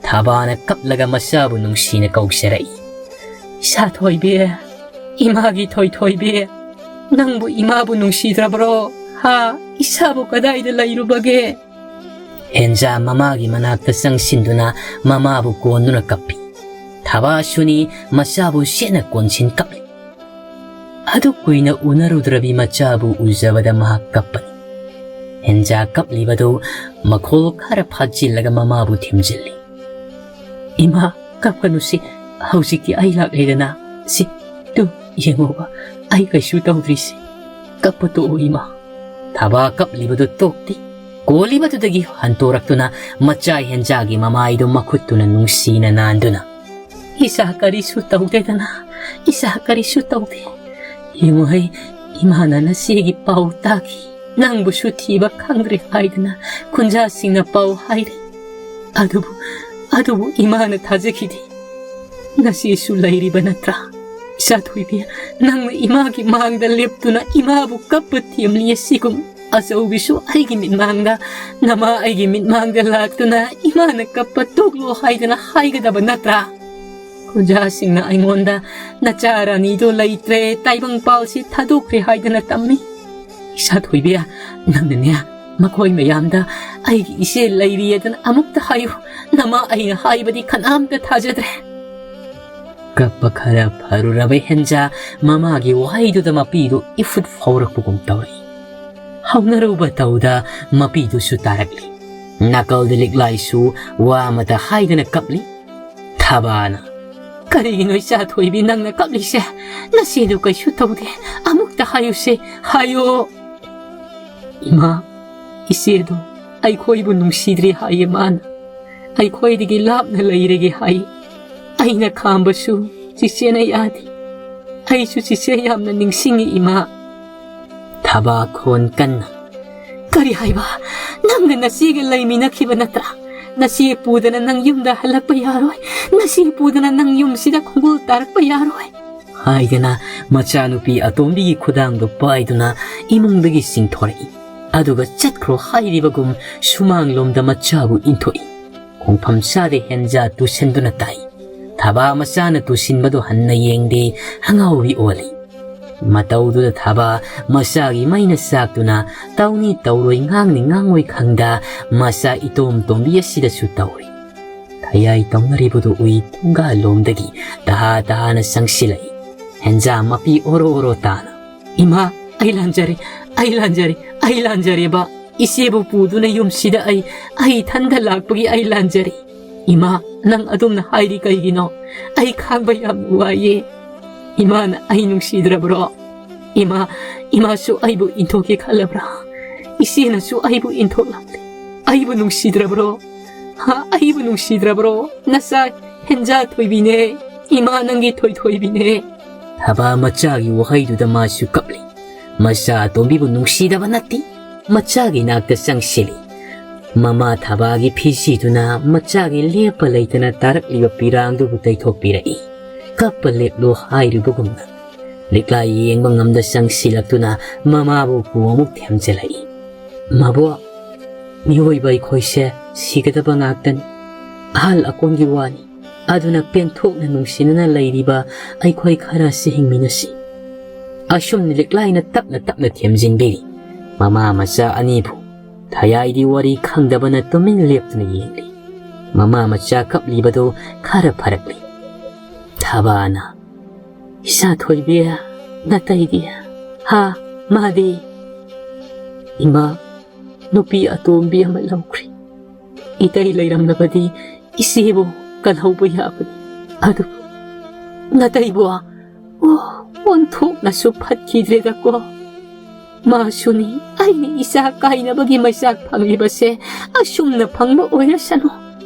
ꯊꯕꯥꯅ ꯀꯞꯂꯒ ꯃꯆꯥꯕꯨ ꯅꯨꯡꯁꯤꯅ ꯀꯧꯖꯔꯛꯏ꯫ "ꯏꯁꯥ ꯊꯣꯏꯕꯤ, ꯏꯃꯥꯒꯤ ꯊꯣꯏꯊꯣꯏꯕꯤ, ꯅꯪꯕꯨ ꯏꯃꯥꯕꯨ ꯅꯨꯡꯁꯤꯗ꯭ꯔꯕ꯭ꯔꯣ? ꯍꯥ? ꯏꯁꯥꯕꯨ ꯀꯗꯥꯏꯗ ꯂꯩꯔꯨꯕꯒꯦ?" ꯍꯦꯟꯖꯥ ꯃꯃꯥꯒꯤ ꯃꯅꯥꯛꯇ ꯆꯪꯁꯤꯟꯗꯨꯅ ꯃꯃꯥꯕꯨ ꯀꯣꯟꯗꯨꯅ ꯀꯞꯄꯤ꯫ ꯊꯕꯥꯁꯨꯅꯤ ꯃꯆꯥꯕꯨ ꯁꯦꯠꯅ ꯀꯣꯟꯁꯤꯟ ꯀꯞꯂꯤ꯫ ꯑꯗꯨ ꯀꯨꯏꯅ ꯎꯅꯔꯨꯗ꯭ꯔꯕꯤ ꯃꯆꯥꯕꯨ ꯎꯖꯕꯗ ꯃꯍꯥꯛ ꯀꯞꯄꯅꯤ꯫ ꯍꯦꯟꯖꯥ ꯀꯞꯂꯤꯕꯗꯨ ꯃꯈꯣꯜ ꯈꯔ ꯐꯥꯖꯤꯜꯂꯒ ꯃꯃꯥꯕꯨ ꯊꯦꯝꯖꯤꯜꯂꯤ꯫ "ꯏꯃꯥ, ꯀꯞꯀꯅꯨꯁꯤ, ꯍꯧꯖꯤꯛꯇꯤ ꯑꯩ ꯂꯥꯛꯂꯦꯗꯅ꯫ ꯁꯤ, ꯇꯨ, ꯌꯦꯡꯉꯣꯕ, ꯑꯩ ꯀꯩꯁꯨ ꯇꯧꯗ꯭ꯔꯤꯁꯤ꯫ ꯀꯞꯄ ꯇꯣꯛꯎ ꯏꯃꯥ꯫" ꯊꯕꯥ ꯀꯞꯂꯤꯕꯗꯨ ꯇꯣꯛꯇꯦ꯫ ꯀꯣꯜꯂꯤꯕꯗꯨꯗꯒꯤ ꯍꯟꯇꯣꯔꯛꯇꯨꯅ ꯃꯆꯥ ꯍꯦꯟꯖꯥꯒꯤ ꯃꯃꯥꯏꯗꯨ ꯃꯈꯨꯠꯇꯨꯅ ꯅꯨꯡꯁꯤꯅ ꯅꯥꯟꯗꯨꯅ, "ꯏꯆꯥ ꯀꯔꯤꯁꯨ ꯇꯧꯗꯦꯗꯅ, ꯏꯆꯥ ꯀꯔꯤꯁꯨ ꯇꯧꯗꯦ꯫ ꯌꯦꯡꯉꯨꯍꯦ, ꯏꯃꯥꯅ ꯅꯆꯦꯒꯤ ꯄꯥꯎ ꯇꯥꯈꯤ꯫ ꯅꯪꯕꯨꯁꯨ ꯊꯤꯕ ꯈꯪꯗ꯭ꯔꯦ ꯍꯥꯏꯗꯅ ꯈꯨꯟꯖꯥꯁꯤꯡꯅ ꯄꯥꯎ ꯍꯥꯏꯔꯦ꯫ ꯑꯗꯨꯕꯨ, ꯑꯗꯨꯕꯨ ꯏꯃꯥꯅ ꯊꯥꯖꯈꯤꯗꯦ꯫ ꯅꯆꯦꯁꯨ ꯂꯩꯔꯤꯕ ꯅꯠꯇ꯭ꯔꯥ? ꯏꯆꯥ ꯊꯣꯏꯕꯤ, ꯅꯪꯅ ꯏꯃꯥꯒꯤ ꯃꯥꯡꯗ ꯂꯦꯞꯇꯨꯅ ꯏꯃꯥꯕꯨ ꯀꯞꯄ ꯊꯦꯝꯂꯤ ꯑꯁꯤꯒꯨꯝ꯫ ꯑꯆꯧꯕꯤꯁꯨ ꯑꯩꯒꯤ ꯃꯤꯠꯃꯥꯡꯗ, ꯅꯃꯥ ꯑꯩꯒꯤ ꯃꯤꯠꯃꯥꯡꯗ ꯂꯥꯛꯇꯨꯅ ꯏꯃꯥꯅ ꯀꯞꯄ ꯇꯣꯛꯂꯣ ꯍꯥꯏꯗꯅ ꯍꯥꯏꯒꯗꯕ ꯅꯠꯇ꯭ꯔꯥ? ꯈꯨꯟꯖꯥꯁꯤꯡꯅ ꯑꯩꯉꯣꯟꯗ ꯅꯆꯥ ꯔꯥꯅꯤꯗꯣ ꯂꯩꯇ꯭ꯔꯦ, ꯇꯥꯏꯕꯪꯄꯥꯜꯁꯤ ꯊꯥꯗꯣꯛꯈ꯭ꯔꯦ ꯍꯥꯏꯗꯅ ꯇꯝꯃꯤ꯫ ꯏꯆꯥ ꯊꯣꯏꯕꯤ, ꯅꯪꯅꯅꯦ ꯃꯈꯣꯏ ꯃꯌꯥꯝꯗ ꯑꯩꯒꯤ ꯏꯆꯦ ꯂꯩꯔꯤꯑꯗꯅ ꯑꯃꯨꯛꯇ ꯍꯥꯏꯌꯨ꯫ ꯅꯃꯥ ꯑꯩꯅ ꯍꯥꯏꯕꯗꯤ ꯀꯅꯥꯝꯇ ꯊꯥꯖꯗ꯭ꯔꯦ꯫" ꯀꯞꯄ ꯈꯔ ꯐꯔꯨꯔꯕ ꯍꯦꯟꯖꯥ ꯃꯃꯥꯒꯤ ꯋꯥꯍꯩꯗꯨꯗ ꯃꯄꯤꯗꯨ ꯏꯐꯨꯠ ꯐꯥꯎꯔꯛꯄꯒꯨꯝ ꯇꯧꯔꯛꯏ꯫ ꯍꯧꯅꯔꯨꯕ ꯇꯧꯗ ꯃꯄꯤꯗꯨꯁꯨ ꯇꯥꯔꯛꯂꯤ꯫ ꯅꯥꯀꯜꯗ ꯂꯤꯛꯂꯥꯏꯁꯨ ꯋꯥ ꯑꯃꯇ ꯍꯥꯏꯗꯅ ꯀꯞꯂꯤ꯫ ꯊꯕꯥꯅ, "ꯀꯔꯤꯒꯤꯅꯣ ꯏꯆꯥ ꯊꯣꯏꯕꯤ ꯅꯪꯅ ꯀꯞꯂꯤꯁꯦ? ꯅꯆꯦꯗꯨ ꯀꯩꯁꯨ ꯇꯧꯗꯦ꯫ ꯑꯃꯨꯛꯇ ꯍꯥꯏꯌꯨꯁꯦ, ꯍꯥꯏꯌꯣ꯫" "ꯏꯃꯥ, ꯏꯆꯦꯗꯣ ꯑꯩꯈꯣꯏꯕꯨ ꯅꯨꯡꯁꯤꯗ꯭ꯔꯦ ꯍꯥꯏꯌꯦ ꯃꯥꯅ꯫ ꯑꯩꯈꯣꯏꯗꯒꯤ ꯂꯥꯞꯅ ꯂꯩꯔꯒꯦ ꯍꯥꯏ꯫ ꯑꯩꯅ ꯈꯥꯝꯕꯁꯨ ꯆꯤꯆꯦꯅ ꯌꯥꯗꯦ꯫ ꯑꯩꯁꯨ ꯆꯤꯆꯦ ꯌꯥꯝꯅ ꯅꯤꯡꯁꯤꯡꯉꯤ, ꯏꯃꯥ꯫ ꯊꯕꯥ ꯈꯣꯟ ꯀꯟꯅ, "ꯀꯔꯤ ꯍꯥꯏꯕ? ꯅꯪꯅ ꯅꯆꯦꯒ ꯂꯩꯃꯤꯟꯅꯈꯤꯕ ꯅꯠꯇ꯭ꯔꯥ? ꯅꯆꯦ ꯄꯨꯗꯅ ꯅꯪ ꯌꯨꯝꯗ ꯍꯜꯂꯛꯄ ꯌꯥꯔꯣꯏ꯫ ꯅꯆꯦ ꯄꯨꯗꯅ ꯅꯪ ꯌꯨꯝꯁꯤꯗ ꯈꯣꯡꯒꯨꯜ ꯇꯥꯔꯛꯄ ꯌꯥꯔꯣꯏ," ꯍꯥꯏꯗꯅ ꯃꯆꯥꯅꯨꯄꯤ ꯑꯇꯣꯝꯕꯤꯒꯤ ꯈꯨꯗꯥꯡꯗꯣ ꯄꯥꯏꯗꯨꯅ ꯏꯃꯨꯡꯗꯒꯤ ꯆꯤꯡꯊꯣꯔꯛꯏ꯫ ꯑꯗꯨꯒ ꯆꯠꯈ꯭ꯔꯣ ꯍꯥꯏꯔꯤꯕꯒꯨꯝ ꯁꯨꯃꯥꯡꯂꯣꯝꯗ ꯃꯆꯥꯕꯨ ꯏꯟꯊꯣꯛꯏ꯫ ꯈꯣꯡꯐꯝ ꯆꯥꯗꯦ ꯍꯦꯟꯖꯥ ꯇꯨꯁꯟꯗꯨꯅ ꯇꯥꯏ꯫ ꯊꯕꯥ ꯃꯆꯥꯅ ꯇꯨꯁꯤꯟꯕꯗꯨ ꯍꯟꯅ ꯌꯦꯡꯗꯦ, ꯑꯉꯥꯎꯕꯤ ꯑꯣꯜꯂꯤ꯫ ꯃꯇꯧꯗꯨꯗ ꯊꯕꯥ ꯃꯆꯥꯒꯤ ꯃꯩꯅ ꯆꯥꯛꯇꯨꯅ ꯇꯧꯅꯤ ꯇꯧꯔꯣꯏ, ꯉꯥꯡꯅꯤ ꯉꯥꯡꯉꯣꯏ ꯈꯪꯗ ꯃꯆꯥ ꯏꯇꯣꯝ ꯇꯣꯝꯕꯤ ꯑꯁꯤꯗꯁꯨ ꯇꯧꯔꯤ꯫ ꯊꯌꯥꯏ ꯇꯧꯅꯔꯤꯕꯗꯨ ꯎꯏ ꯊꯣꯡꯒꯥꯜꯂꯣꯝꯗꯒꯤ ꯇꯍꯥ ꯇꯍꯥꯅ ꯆꯪꯁꯤꯜꯂꯛꯏ꯫ ꯍꯦꯟꯖꯥ ꯃꯄꯤ ꯑꯣꯔꯣ ꯑꯣꯔꯣ ꯇꯥꯅ, "ꯏꯃꯥ, ꯑꯩ ꯂꯥꯟꯖꯔꯦ, ꯑꯩ ꯂꯥꯟꯖꯔꯦ, ꯑꯩ ꯂꯥꯟꯖꯔꯦꯕ꯫ ꯏꯆꯦꯕꯨ ꯄꯨꯗꯨꯅ ꯌꯨꯝꯁꯤꯗ ꯑꯩ, ꯑꯩ ꯏꯊꯟꯗ ꯂꯥꯛꯄꯒꯤ ꯑꯩ ꯂꯥꯟꯖꯔꯦ꯫ ꯏꯃꯥ, ꯅꯪ ꯑꯗꯨꯝꯅ ꯍꯥꯏꯔꯤ ꯀꯩꯒꯤꯅꯣ? ꯑꯩ ꯈꯥꯡꯕ ꯌꯥꯝ ꯋꯥꯏꯌꯦ꯫ ꯏꯃꯥꯅ ꯑꯩ ꯅꯨꯡꯁꯤꯗ꯭ꯔꯕ꯭ꯔꯣ? ꯏꯃꯥ, ꯏꯃꯥꯁꯨ ꯑꯩꯕꯨ ꯏꯟꯊꯣꯛꯀꯦ ꯈꯜꯂꯕ꯭ꯔꯥ? ꯏꯆꯦꯅꯁꯨ ꯑꯩꯕꯨ ꯏꯟꯊꯣꯛꯂꯝꯂꯦ꯫ ꯑꯩꯕꯨ ꯅꯨꯡꯁꯤꯗ꯭ꯔꯕ꯭ꯔꯣ? ꯍꯥ, ꯑꯩꯕꯨ ꯅꯨꯡꯁꯤꯗ꯭ꯔꯕ꯭ꯔꯣ? ꯅꯆꯥ ꯍꯦꯟꯖꯥ ꯊꯣꯏꯕꯤꯅꯦ꯫ ꯏꯃꯥ ꯅꯪꯒꯤ ꯊꯣꯏꯊꯣꯏꯕꯤꯅꯦ꯫" ꯊꯕꯥ ꯃꯆꯥꯒꯤ ꯋꯥꯍꯩꯗꯨꯗ ꯃꯥꯁꯨ ꯀꯞꯂꯤ꯫ ꯃꯆꯥ ꯑꯇꯣꯝꯕꯤꯕꯨ ꯅꯨꯡꯁꯤꯗꯕ ꯅꯠꯇꯦ꯫ ꯃꯆꯥꯒꯤ ꯅꯥꯛꯇ ꯆꯪꯁꯤꯜꯂꯤ꯫ ꯃꯃꯥ ꯊꯕꯥꯒꯤ ꯐꯤꯖꯤꯗꯨꯅ ꯃꯆꯥꯒꯤ ꯂꯦꯞꯄ ꯂꯩꯇꯅ ꯇꯥꯔꯛꯂꯤꯕ ꯄꯤꯔꯥꯡꯗꯨꯕꯨ ꯇꯩꯊꯣꯛꯄꯤꯔꯛꯏ꯫ ꯀꯞꯄ ꯂꯦꯞꯂꯣ ꯍꯥꯏꯔꯤꯕꯒꯨꯝꯅ ꯂꯤꯛꯂꯥ ꯌꯦꯡꯕ ꯉꯝꯗ ꯆꯪꯁꯤꯜꯂꯛꯇꯨꯅ ꯃꯃꯥꯕꯨ ꯀꯨ ꯑꯃꯨꯛ ꯊꯦꯝꯖꯤꯜꯂꯛꯏ꯫ "ꯃꯕꯣꯛ, ꯃꯤꯑꯣꯏꯕ ꯑꯩꯈꯣꯏꯁꯦ ꯁꯤꯒꯗꯕ ꯉꯥꯛꯇꯅꯤ꯫ ꯑꯍꯜ ꯑꯀꯣꯟꯒꯤ ꯋꯥꯅꯤ꯫ ꯑꯗꯨꯅ ꯄꯦꯟꯊꯣꯛꯅ ꯅꯨꯡꯁꯤꯅꯅ ꯂꯩꯔꯤꯕ ꯑꯩꯈꯣꯏ ꯈꯔ ꯑꯁꯤ ꯍꯤꯡꯃꯤꯟꯅꯁꯤ꯫" ꯑꯁꯨꯝꯅ ꯂꯤꯛꯂꯥꯏꯅ ꯇꯞꯅ ꯇꯞꯅ ꯊꯦꯝꯖꯤꯟꯕꯤꯔꯤ꯫ ꯃꯃꯥ ꯃꯆꯥ ꯑꯅꯤꯕꯨ ꯊꯌꯥꯏꯗꯤ ꯋꯥꯔꯤ ꯈꯪꯗꯕꯅ ꯇꯨꯃꯤꯟ ꯂꯦꯞꯇꯨꯅ ꯌꯦꯡꯂꯤ꯫ ꯃꯃꯥ ꯃꯆꯥ ꯀꯞꯂꯤꯕꯗꯨ ꯈꯔ ꯐꯔꯛꯂꯤ꯫ ꯊꯕꯥꯅ, "ꯏꯆꯥ ꯊꯣꯏꯕꯤ, ꯅꯇꯩꯗꯤ?" "ꯍꯥ, ꯃꯥꯗꯤ?" "ꯏꯃꯥ, ꯅꯨꯄꯤ ꯑꯇꯣꯝꯕꯤ ꯑꯃ ꯂꯧꯈ꯭ꯔꯦ꯫ ꯏꯇꯩ ꯂꯩꯔꯝꯂꯕꯗꯤ ꯏꯆꯦꯕꯨ ꯀꯜꯍꯧꯕ ꯌꯥꯕꯅꯤ꯫ ꯑꯗꯨꯕꯨ ꯅꯇꯩꯕꯨ, ꯑꯣ, ꯑꯣꯟꯊꯣꯛꯅꯁꯨ ꯐꯠꯈꯤꯗ꯭ꯔꯦꯗꯀꯣ꯫" ꯃꯥꯁꯨꯅꯤ ꯑꯩꯅ ꯏꯆꯥ ꯀꯥꯏꯅꯕꯒꯤ ꯃꯩꯆꯥꯛ ꯐꯪꯂꯤꯕꯁꯦ ꯑꯁꯨꯝꯅ ꯐꯪꯕ ꯑꯣꯏꯔꯁꯅꯨ꯫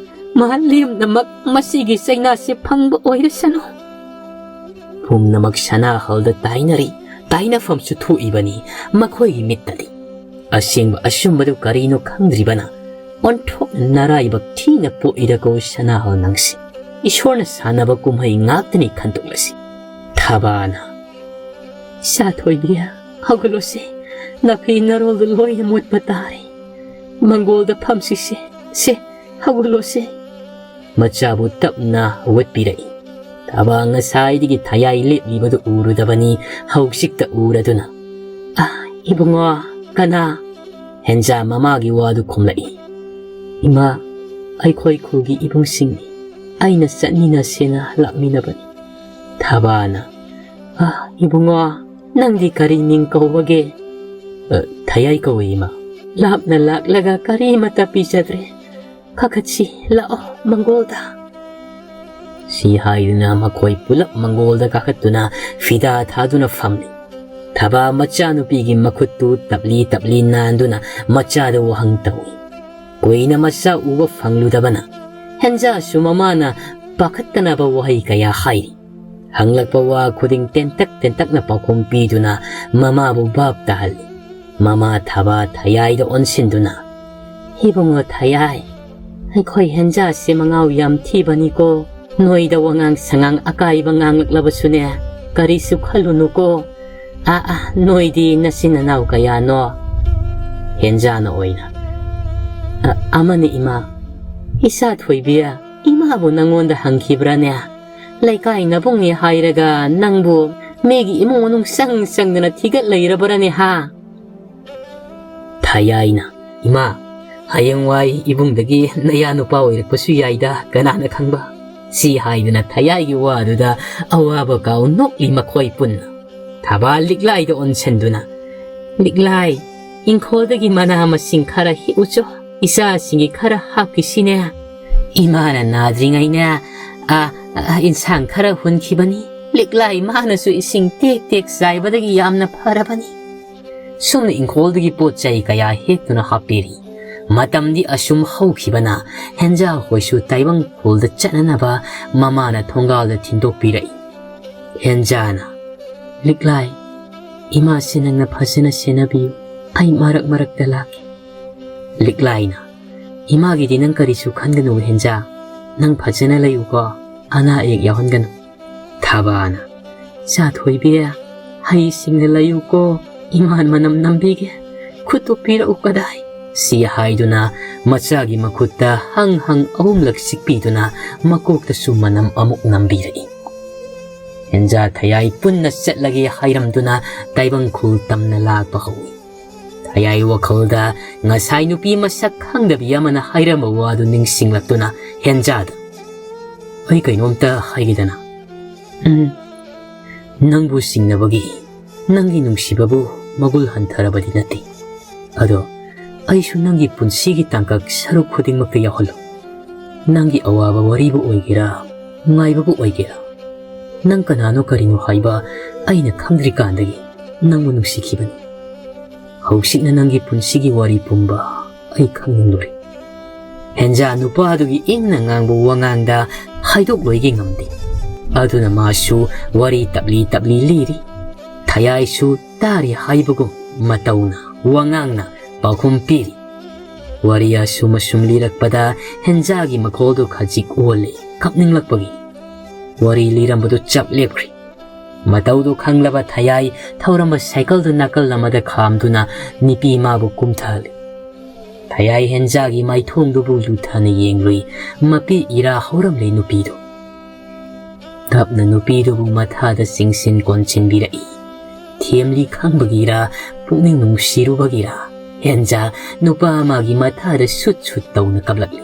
ꯃꯥ ꯂꯦꯝꯅꯃꯛ ꯃꯁꯤꯒꯤ ꯆꯩꯅꯥꯁꯦ ꯐꯪꯕ ꯑꯣꯏꯔꯁꯅꯨ꯫ ꯄꯨꯝꯅꯃꯛ ꯁꯅꯥꯍꯜꯗ ꯇꯥꯏꯅꯔꯤ꯫ ꯇꯥꯏꯅꯐꯝꯁꯨ ꯊꯣꯛꯏꯕꯅꯤ ꯃꯈꯣꯏꯒꯤ ꯃꯤꯠꯇꯗꯤ꯫ ꯑꯁꯦꯡꯕ ꯑꯆꯨꯝꯕꯗꯨ ꯀꯔꯤꯅꯣ ꯈꯪꯗ꯭ꯔꯤꯕꯅ ꯑꯣꯟꯊꯣꯛꯅ ꯅꯔꯥꯏꯕꯛ ꯊꯤꯅ ꯄꯣꯛꯏꯗꯀꯣ ꯁꯅꯥꯍꯜ ꯅꯪꯁꯦ꯫ ꯏꯁꯣꯔꯅ ꯁꯥꯟꯅꯕ ꯀꯨꯝꯍꯩ ꯉꯥꯛꯇꯅꯤ ꯈꯟꯗꯣꯛꯂꯁꯤ꯫ ꯊꯕꯥꯅ, "ꯏꯆꯥ ꯊꯣꯏꯕꯤ, ꯍꯧꯒꯠꯂꯣꯁꯦ꯫ ꯅꯥꯐꯤ ꯅꯔꯣꯜꯗꯨ ꯂꯣꯏꯅ ꯃꯣꯠꯄ ꯇꯥꯔꯦ꯫ ꯃꯪꯒꯣꯜꯗ ꯐꯝꯁꯤꯁꯦ꯫ ꯁꯦ, ꯍꯧꯒꯠꯂꯣꯁꯦ꯫" ꯃꯆꯥꯕꯨ ꯇꯞꯅ ꯍꯧꯒꯠꯄꯤꯔꯛꯏ꯫ ꯊꯕꯥ ꯉꯁꯥꯏꯗꯒꯤ ꯊꯌꯥꯏ ꯂꯦꯞꯂꯤꯕꯗꯨ ꯎꯔꯨꯗꯕꯅꯤ, ꯍꯧꯖꯤꯛꯇ ꯎꯔꯗꯨꯅ, "ꯑ, ꯏꯕꯨꯡꯉꯣ, ꯀꯅꯥ?" ꯍꯦꯟꯖꯥ ꯃꯃꯥꯒꯤ ꯋꯥꯗꯨ ꯈꯨꯝꯂꯛꯏ꯫ "ꯏꯃꯥ, ꯑꯩꯈꯣꯏ ꯈꯨꯜꯒꯤ ꯏꯕꯨꯡꯁꯤꯡꯅꯤ꯫ ꯑꯩꯅ ꯆꯠꯃꯤꯟꯅꯁꯦꯅ ꯂꯥꯛꯃꯤꯟꯅꯕꯅꯤ꯫" ꯊꯕꯥꯅ, "ꯑ, ꯏꯕꯨꯡꯉꯣ, ꯅꯪꯗꯤ ꯀꯔꯤ ꯃꯤꯡ ꯀꯧꯕꯒꯦ?" "ꯑ, ꯊꯌꯥꯏ ꯀꯧꯏ, ꯏꯃꯥ꯫" "ꯂꯥꯞꯅ ꯂꯥꯛꯂꯒ ꯀꯔꯤꯃꯠꯇ ꯄꯤꯖꯗ꯭ꯔꯦ꯫ ꯀꯥꯈꯠꯁꯤ, ꯂꯥꯛꯑꯣ ꯃꯪꯒꯣꯜꯗ꯫" ꯁꯤ ꯍꯥꯏꯗꯨꯅ ꯃꯈꯣꯏ ꯄꯨꯂꯞ ꯃꯪꯒꯣꯜꯗ ꯀꯥꯈꯠꯇꯨꯅ ꯐꯤꯗꯥ ꯊꯥꯗꯨꯅ ꯐꯝꯂꯤ꯫ ꯊꯕꯥ ꯃꯆꯥꯅꯨꯄꯤꯒꯤ ꯃꯈꯨꯠꯇꯨ ꯇꯞꯂꯤ ꯇꯞꯂꯤ ꯅꯥꯟꯗꯨꯅ ꯃꯆꯥꯗ ꯋꯥꯍꯪ ꯇꯧꯏ꯫ ꯀꯨꯏꯅ ꯃꯆꯥ ꯎꯕ ꯐꯪꯂꯨꯗꯕꯅ ꯍꯦꯟꯖꯥꯁꯨ ꯃꯃꯥꯅ ꯄꯥꯈꯠꯇꯅꯕ ꯋꯥꯍꯩ ꯀꯌꯥ ꯍꯥꯏꯔꯤ꯫ ꯍꯪꯂꯛꯄ ꯋꯥ ꯈꯨꯗꯤꯡ ꯇꯦꯟꯇꯛ ꯇꯦꯟꯇꯛꯅ ꯄꯥꯎꯈꯨꯝ ꯄꯤꯗꯨꯅ ꯃꯃꯥꯕꯨ ꯚꯥꯞ ꯇꯥꯍꯜꯂꯤ꯫ ꯃꯃꯥ ꯊꯕꯥ ꯊꯌꯥꯏꯗ ꯑꯣꯟꯁꯤꯟꯗꯨꯅ, "ꯏꯕꯨꯡꯉꯣ ꯊꯌꯥꯏ, ꯑꯩꯈꯣꯏ ꯍꯦꯟꯖꯥꯁꯦ ꯃꯉꯥꯎ ꯌꯥꯝ ꯊꯤꯕꯅꯤꯀꯣ꯫ ꯅꯣꯏꯗ ꯋꯥꯉꯥꯡ ꯁꯉꯥꯡ ꯑꯀꯥꯏꯕ ꯉꯥꯡꯂꯛꯂꯕꯁꯨꯅꯦ, ꯀꯔꯤꯁꯨ ꯈꯜꯂꯨꯅꯨꯀꯣ꯫ ꯑꯥ, ꯑꯥ, ꯅꯣꯏꯗꯤ ꯅꯆꯤꯟ ꯅꯅꯥꯎ ꯀꯌꯥꯅꯣ?" ꯍꯦꯟꯖꯥꯅ ꯑꯣꯏꯅ, "ꯑ-, ꯑꯃꯅꯤ ꯏꯃꯥ꯫" "ꯏꯆꯥ ꯊꯣꯏꯕꯤ, ꯏꯃꯥꯕꯨ ꯅꯪꯉꯣꯟꯗ ꯍꯪꯈꯤꯕ꯭ꯔꯥꯅꯦ? ꯂꯩꯀꯥꯏ ꯅꯕꯨꯡꯅꯤ ꯍꯥꯏꯔꯒ ꯅꯪꯕꯨ ꯃꯤꯒꯤ ꯏꯃꯨꯡ ꯃꯅꯨꯡ ꯆꯪ ꯆꯪꯗꯅ ꯊꯤꯒꯠ ꯂꯩꯔꯕ꯭ꯔꯥꯅꯦ ꯍꯥ?" ꯊꯌꯥꯏꯅ, "ꯏꯃꯥ, ꯍꯌꯦꯡꯋꯥꯏ ꯏꯕꯨꯡꯗꯒꯤ ꯅꯌꯥ ꯅꯨꯄꯥ ꯑꯣꯏꯔꯛꯄꯁꯨ ꯌꯥꯏꯗ, ꯀꯅꯥꯅ ꯈꯪꯕ?" ꯁꯤ ꯍꯥꯏꯗꯨꯅ ꯊꯌꯥꯏꯒꯤ ꯋꯥꯗꯨꯗ ꯑꯋꯥꯕ ꯀꯥꯎ ꯅꯣꯛꯂꯤ ꯃꯈꯣꯏ ꯄꯨꯟꯅ꯫ ꯊꯕꯥ ꯂꯤꯛꯂꯥꯏꯗ ꯑꯣꯟꯁꯤꯟꯗꯨꯅ, "ꯂꯤꯛꯂꯥꯏ, ꯏꯪꯈꯣꯜꯗꯒꯤ ꯃꯅꯥ ꯃꯁꯤꯡ ꯈꯔ ꯍꯦꯛꯎꯆꯣ, ꯏꯆꯥꯁꯤꯡꯒꯤ ꯈꯔ ꯍꯥꯞꯈꯤꯁꯤꯅꯦ꯫ ꯏꯃꯥꯅ ꯅꯥꯗ꯭ꯔꯤꯉꯩꯅꯦ, ꯑ, ꯑ, ꯏꯟꯁꯥꯡ ꯈꯔ ꯍꯨꯟꯈꯤꯕꯅꯤ꯫ ꯂꯤꯛꯂꯥꯏ ꯃꯥꯅꯁꯨ ꯏꯁꯤꯡ ꯇꯦꯛ ꯇꯦꯛ ꯆꯥꯏꯕꯗꯒꯤ ꯌꯥꯝꯅ ꯐꯔꯕꯅꯤ꯫" ꯁꯨꯝꯅ ꯏꯪꯈꯣꯜꯗꯒꯤ ꯄꯣꯠ ꯆꯩ ꯀꯌꯥ ꯍꯦꯛꯇꯨꯅ ꯍꯥꯞꯄꯤꯔꯤ꯫ ꯃꯇꯝꯗꯤ ꯑꯁꯨꯝ ꯍꯧꯈꯤꯕꯅ ꯍꯦꯟꯖꯥ ꯍꯣꯏꯁꯨ ꯇꯥꯏꯕꯪ ꯈꯨꯜꯗ ꯆꯠꯅꯅꯕ ꯃꯃꯥꯅ ꯊꯣꯡꯒꯥꯜꯗ ꯊꯤꯟꯗꯣꯛꯄꯤꯔꯛꯏ꯫ ꯍꯦꯟꯖꯥꯅ, "ꯂꯤꯛꯂꯥꯏ, ꯏꯃꯥꯁꯤ ꯅꯪꯅ ꯐꯖꯅ ꯁꯦꯟꯅꯕꯤꯌꯨ, ꯑꯩ ꯃꯔꯛ ꯃꯔꯛꯇ ꯂꯥꯛꯀꯦ꯫" ꯂꯤꯛꯂꯥꯏꯅ, "ꯏꯃꯥꯒꯤꯗꯤ ꯅꯪ ꯀꯔꯤꯁꯨ ꯈꯟꯒꯅꯨ ꯍꯦꯟꯖꯥ, ꯅꯪ ꯐꯖꯅ ꯂꯩꯌꯨꯀꯣ, ꯑꯅꯥ ꯑꯌꯦꯛ ꯌꯥꯎꯍꯟꯒꯅꯨ꯫" ꯊꯕꯥꯅ, "ꯆꯥ ꯊꯣꯏꯕꯤ, ꯍꯩꯁꯤꯡꯅ ꯂꯩꯌꯨꯀꯣ, ꯏꯃꯥꯟ ꯃꯅꯝ ꯅꯝꯕꯤꯒꯦ, ꯈꯨꯠꯇꯨ ꯄꯤꯔꯛꯎ ꯀꯗꯥꯏ?" ꯁꯤ ꯍꯥꯏꯗꯨꯅ ꯃꯆꯥꯒꯤ ꯃꯈꯨꯠꯇ ꯍꯪ ꯍꯪ ꯑꯍꯨꯝꯂꯛ ꯆꯤꯛꯄꯤꯗꯨꯅ ꯃꯀꯣꯛꯇꯁꯨ ꯃꯅꯝ ꯑꯃꯨꯛ ꯅꯝꯕꯤꯔꯛꯏ꯫ ꯍꯦꯟꯖꯥ ꯊꯌꯥꯏ ꯄꯨꯟꯅ ꯆꯠꯂꯒꯦ ꯍꯥꯏꯔꯝꯗꯨꯅ ꯇꯥꯏꯕꯪ ꯈꯨꯜ ꯇꯝꯅ ꯂꯥꯛꯄ ꯍꯧꯏ꯫ ꯊꯌꯥꯏ ꯋꯥꯈꯜꯗ ꯉꯁꯥꯏ ꯅꯨꯄꯤ ꯃꯁꯛ ꯈꯪꯗꯕꯤ ꯑꯃꯅ ꯍꯥꯏꯔꯝꯕ ꯋꯥꯗꯨ ꯅꯤꯡꯁꯤꯡꯂꯛꯇꯨꯅ ꯍꯦꯟꯖꯥꯗ, "ꯑꯩ ꯀꯩꯅꯣꯝꯇ ꯍꯥꯏꯒꯦꯗꯅ꯫ ꯎꯝ, ꯅꯪꯕꯨ ꯆꯤꯡꯅꯕꯒꯤ ꯅꯪꯒꯤ ꯅꯨꯡꯁꯤꯕꯕꯨ ꯃꯒꯨꯜ ꯍꯟꯊꯔꯕꯗꯤ ꯅꯠꯇꯦ꯫ ꯑꯗꯣ ꯑꯩꯁꯨ ꯅꯪꯒꯤ ꯄꯨꯟꯁꯤꯒꯤ ꯇꯥꯡꯀꯛ ꯁꯔꯨꯛ ꯈꯨꯗꯤꯡꯃꯛꯇ ꯌꯥꯎꯍꯜꯂꯨ꯫ ꯅꯪꯒꯤ ꯑꯋꯥꯕ ꯋꯥꯔꯤꯕꯨ ꯑꯣꯏꯒꯦꯔꯥ, ꯅꯨꯡꯉꯥꯏꯕꯕꯨ ꯑꯣꯏꯒꯦꯔꯥ, ꯅꯪ ꯀꯅꯥꯅꯣ ꯀꯔꯤꯅꯣ ꯍꯥꯏꯕ ꯑꯩꯅ ꯈꯪꯗ꯭ꯔꯤꯀꯥꯟꯗꯒꯤ ꯅꯪꯕꯨ ꯅꯨꯡꯁꯤꯈꯤꯕꯅꯤ꯫ ꯍꯧꯖꯤꯛꯅ ꯅꯪꯒꯤ ꯄꯨꯟꯁꯤꯒꯤ ꯋꯥꯔꯤ ꯄꯨꯝꯕ ꯑꯩ ꯈꯪꯅꯤꯡꯂꯨꯔꯦ꯫" ꯍꯦꯟꯖꯥ ꯅꯨꯄꯥꯗꯨꯒꯤ ꯏꯪꯅ ꯉꯥꯡꯕ ꯋꯥꯉꯥꯡꯗ ꯍꯥꯏꯗꯣꯛꯂꯣꯏꯒꯦ ꯉꯝꯗꯦ꯫ ꯑꯗꯨꯅ ꯃꯥꯁꯨ ꯋꯥꯔꯤ ꯇꯞꯂꯤ ꯇꯞꯂꯤ ꯂꯤꯔꯤ꯫ ꯊꯌꯥꯏꯁꯨ ꯇꯥꯔꯤ ꯍꯥꯏꯕꯒꯨꯝ ꯃꯇꯧꯅ ꯋꯥꯉꯥꯡꯅ ꯄꯥꯎꯈꯨꯝ ꯄꯤꯔꯤ꯫ ꯋꯥꯔꯤ ꯑꯁꯨꯝ ꯑꯁꯨꯝ ꯂꯤꯔꯛꯄꯗ ꯍꯦꯟꯖꯥꯒꯤ ꯃꯈꯣꯜꯗꯨ ꯈꯖꯤꯛ ꯑꯣꯜꯂꯦ, ꯀꯞꯅꯤꯡꯂꯛꯄꯒꯤ꯫ ꯋꯥꯔꯤ ꯂꯤꯔꯝꯕꯗꯨ ꯆꯞ ꯂꯦꯞꯈ꯭ꯔꯦ꯫ ꯃꯇꯧꯗꯨ ꯈꯪꯂꯕ ꯊꯌꯥꯏ ꯊꯧꯔꯝꯕ ꯁꯥꯏꯀꯜꯗꯨ ꯅꯥꯀꯜ ꯑꯃꯗ ꯈꯥꯝꯗꯨꯅ ꯅꯨꯄꯤ ꯃꯥꯕꯨ ꯀꯨꯝꯊꯍꯜꯂꯤ꯫ ꯊꯌꯥꯏ ꯍꯦꯟꯖꯥꯒꯤ ꯃꯥꯏꯊꯣꯡꯗꯨꯕꯨ ꯂꯨꯊꯅ ꯌꯦꯡꯂꯨꯏ꯫ ꯃꯄꯤ ꯏꯔꯥ ꯍꯧꯔꯝꯂꯦ ꯅꯨꯄꯤꯗꯨ꯫ ꯇꯞꯅ ꯅꯨꯄꯤꯗꯨꯕꯨ ꯃꯊꯥꯗ ꯆꯤꯡꯁꯤꯟ ꯀꯣꯟꯁꯤꯟꯕꯤꯔꯛꯏ꯫ ꯊꯦꯝꯂꯤ ꯈꯪꯕꯒꯤꯔꯥ, ꯄꯨꯛꯅꯤꯡ ꯅꯨꯡꯁꯤꯔꯨꯕꯒꯤꯔꯥ, ꯍꯦꯟꯖꯥ ꯅꯨꯄꯥ ꯑꯃꯒꯤ ꯃꯊꯥꯗ ꯁꯨꯠ ꯁꯨꯠ ꯇꯧꯅ ꯀꯞꯂꯛꯂꯤ꯫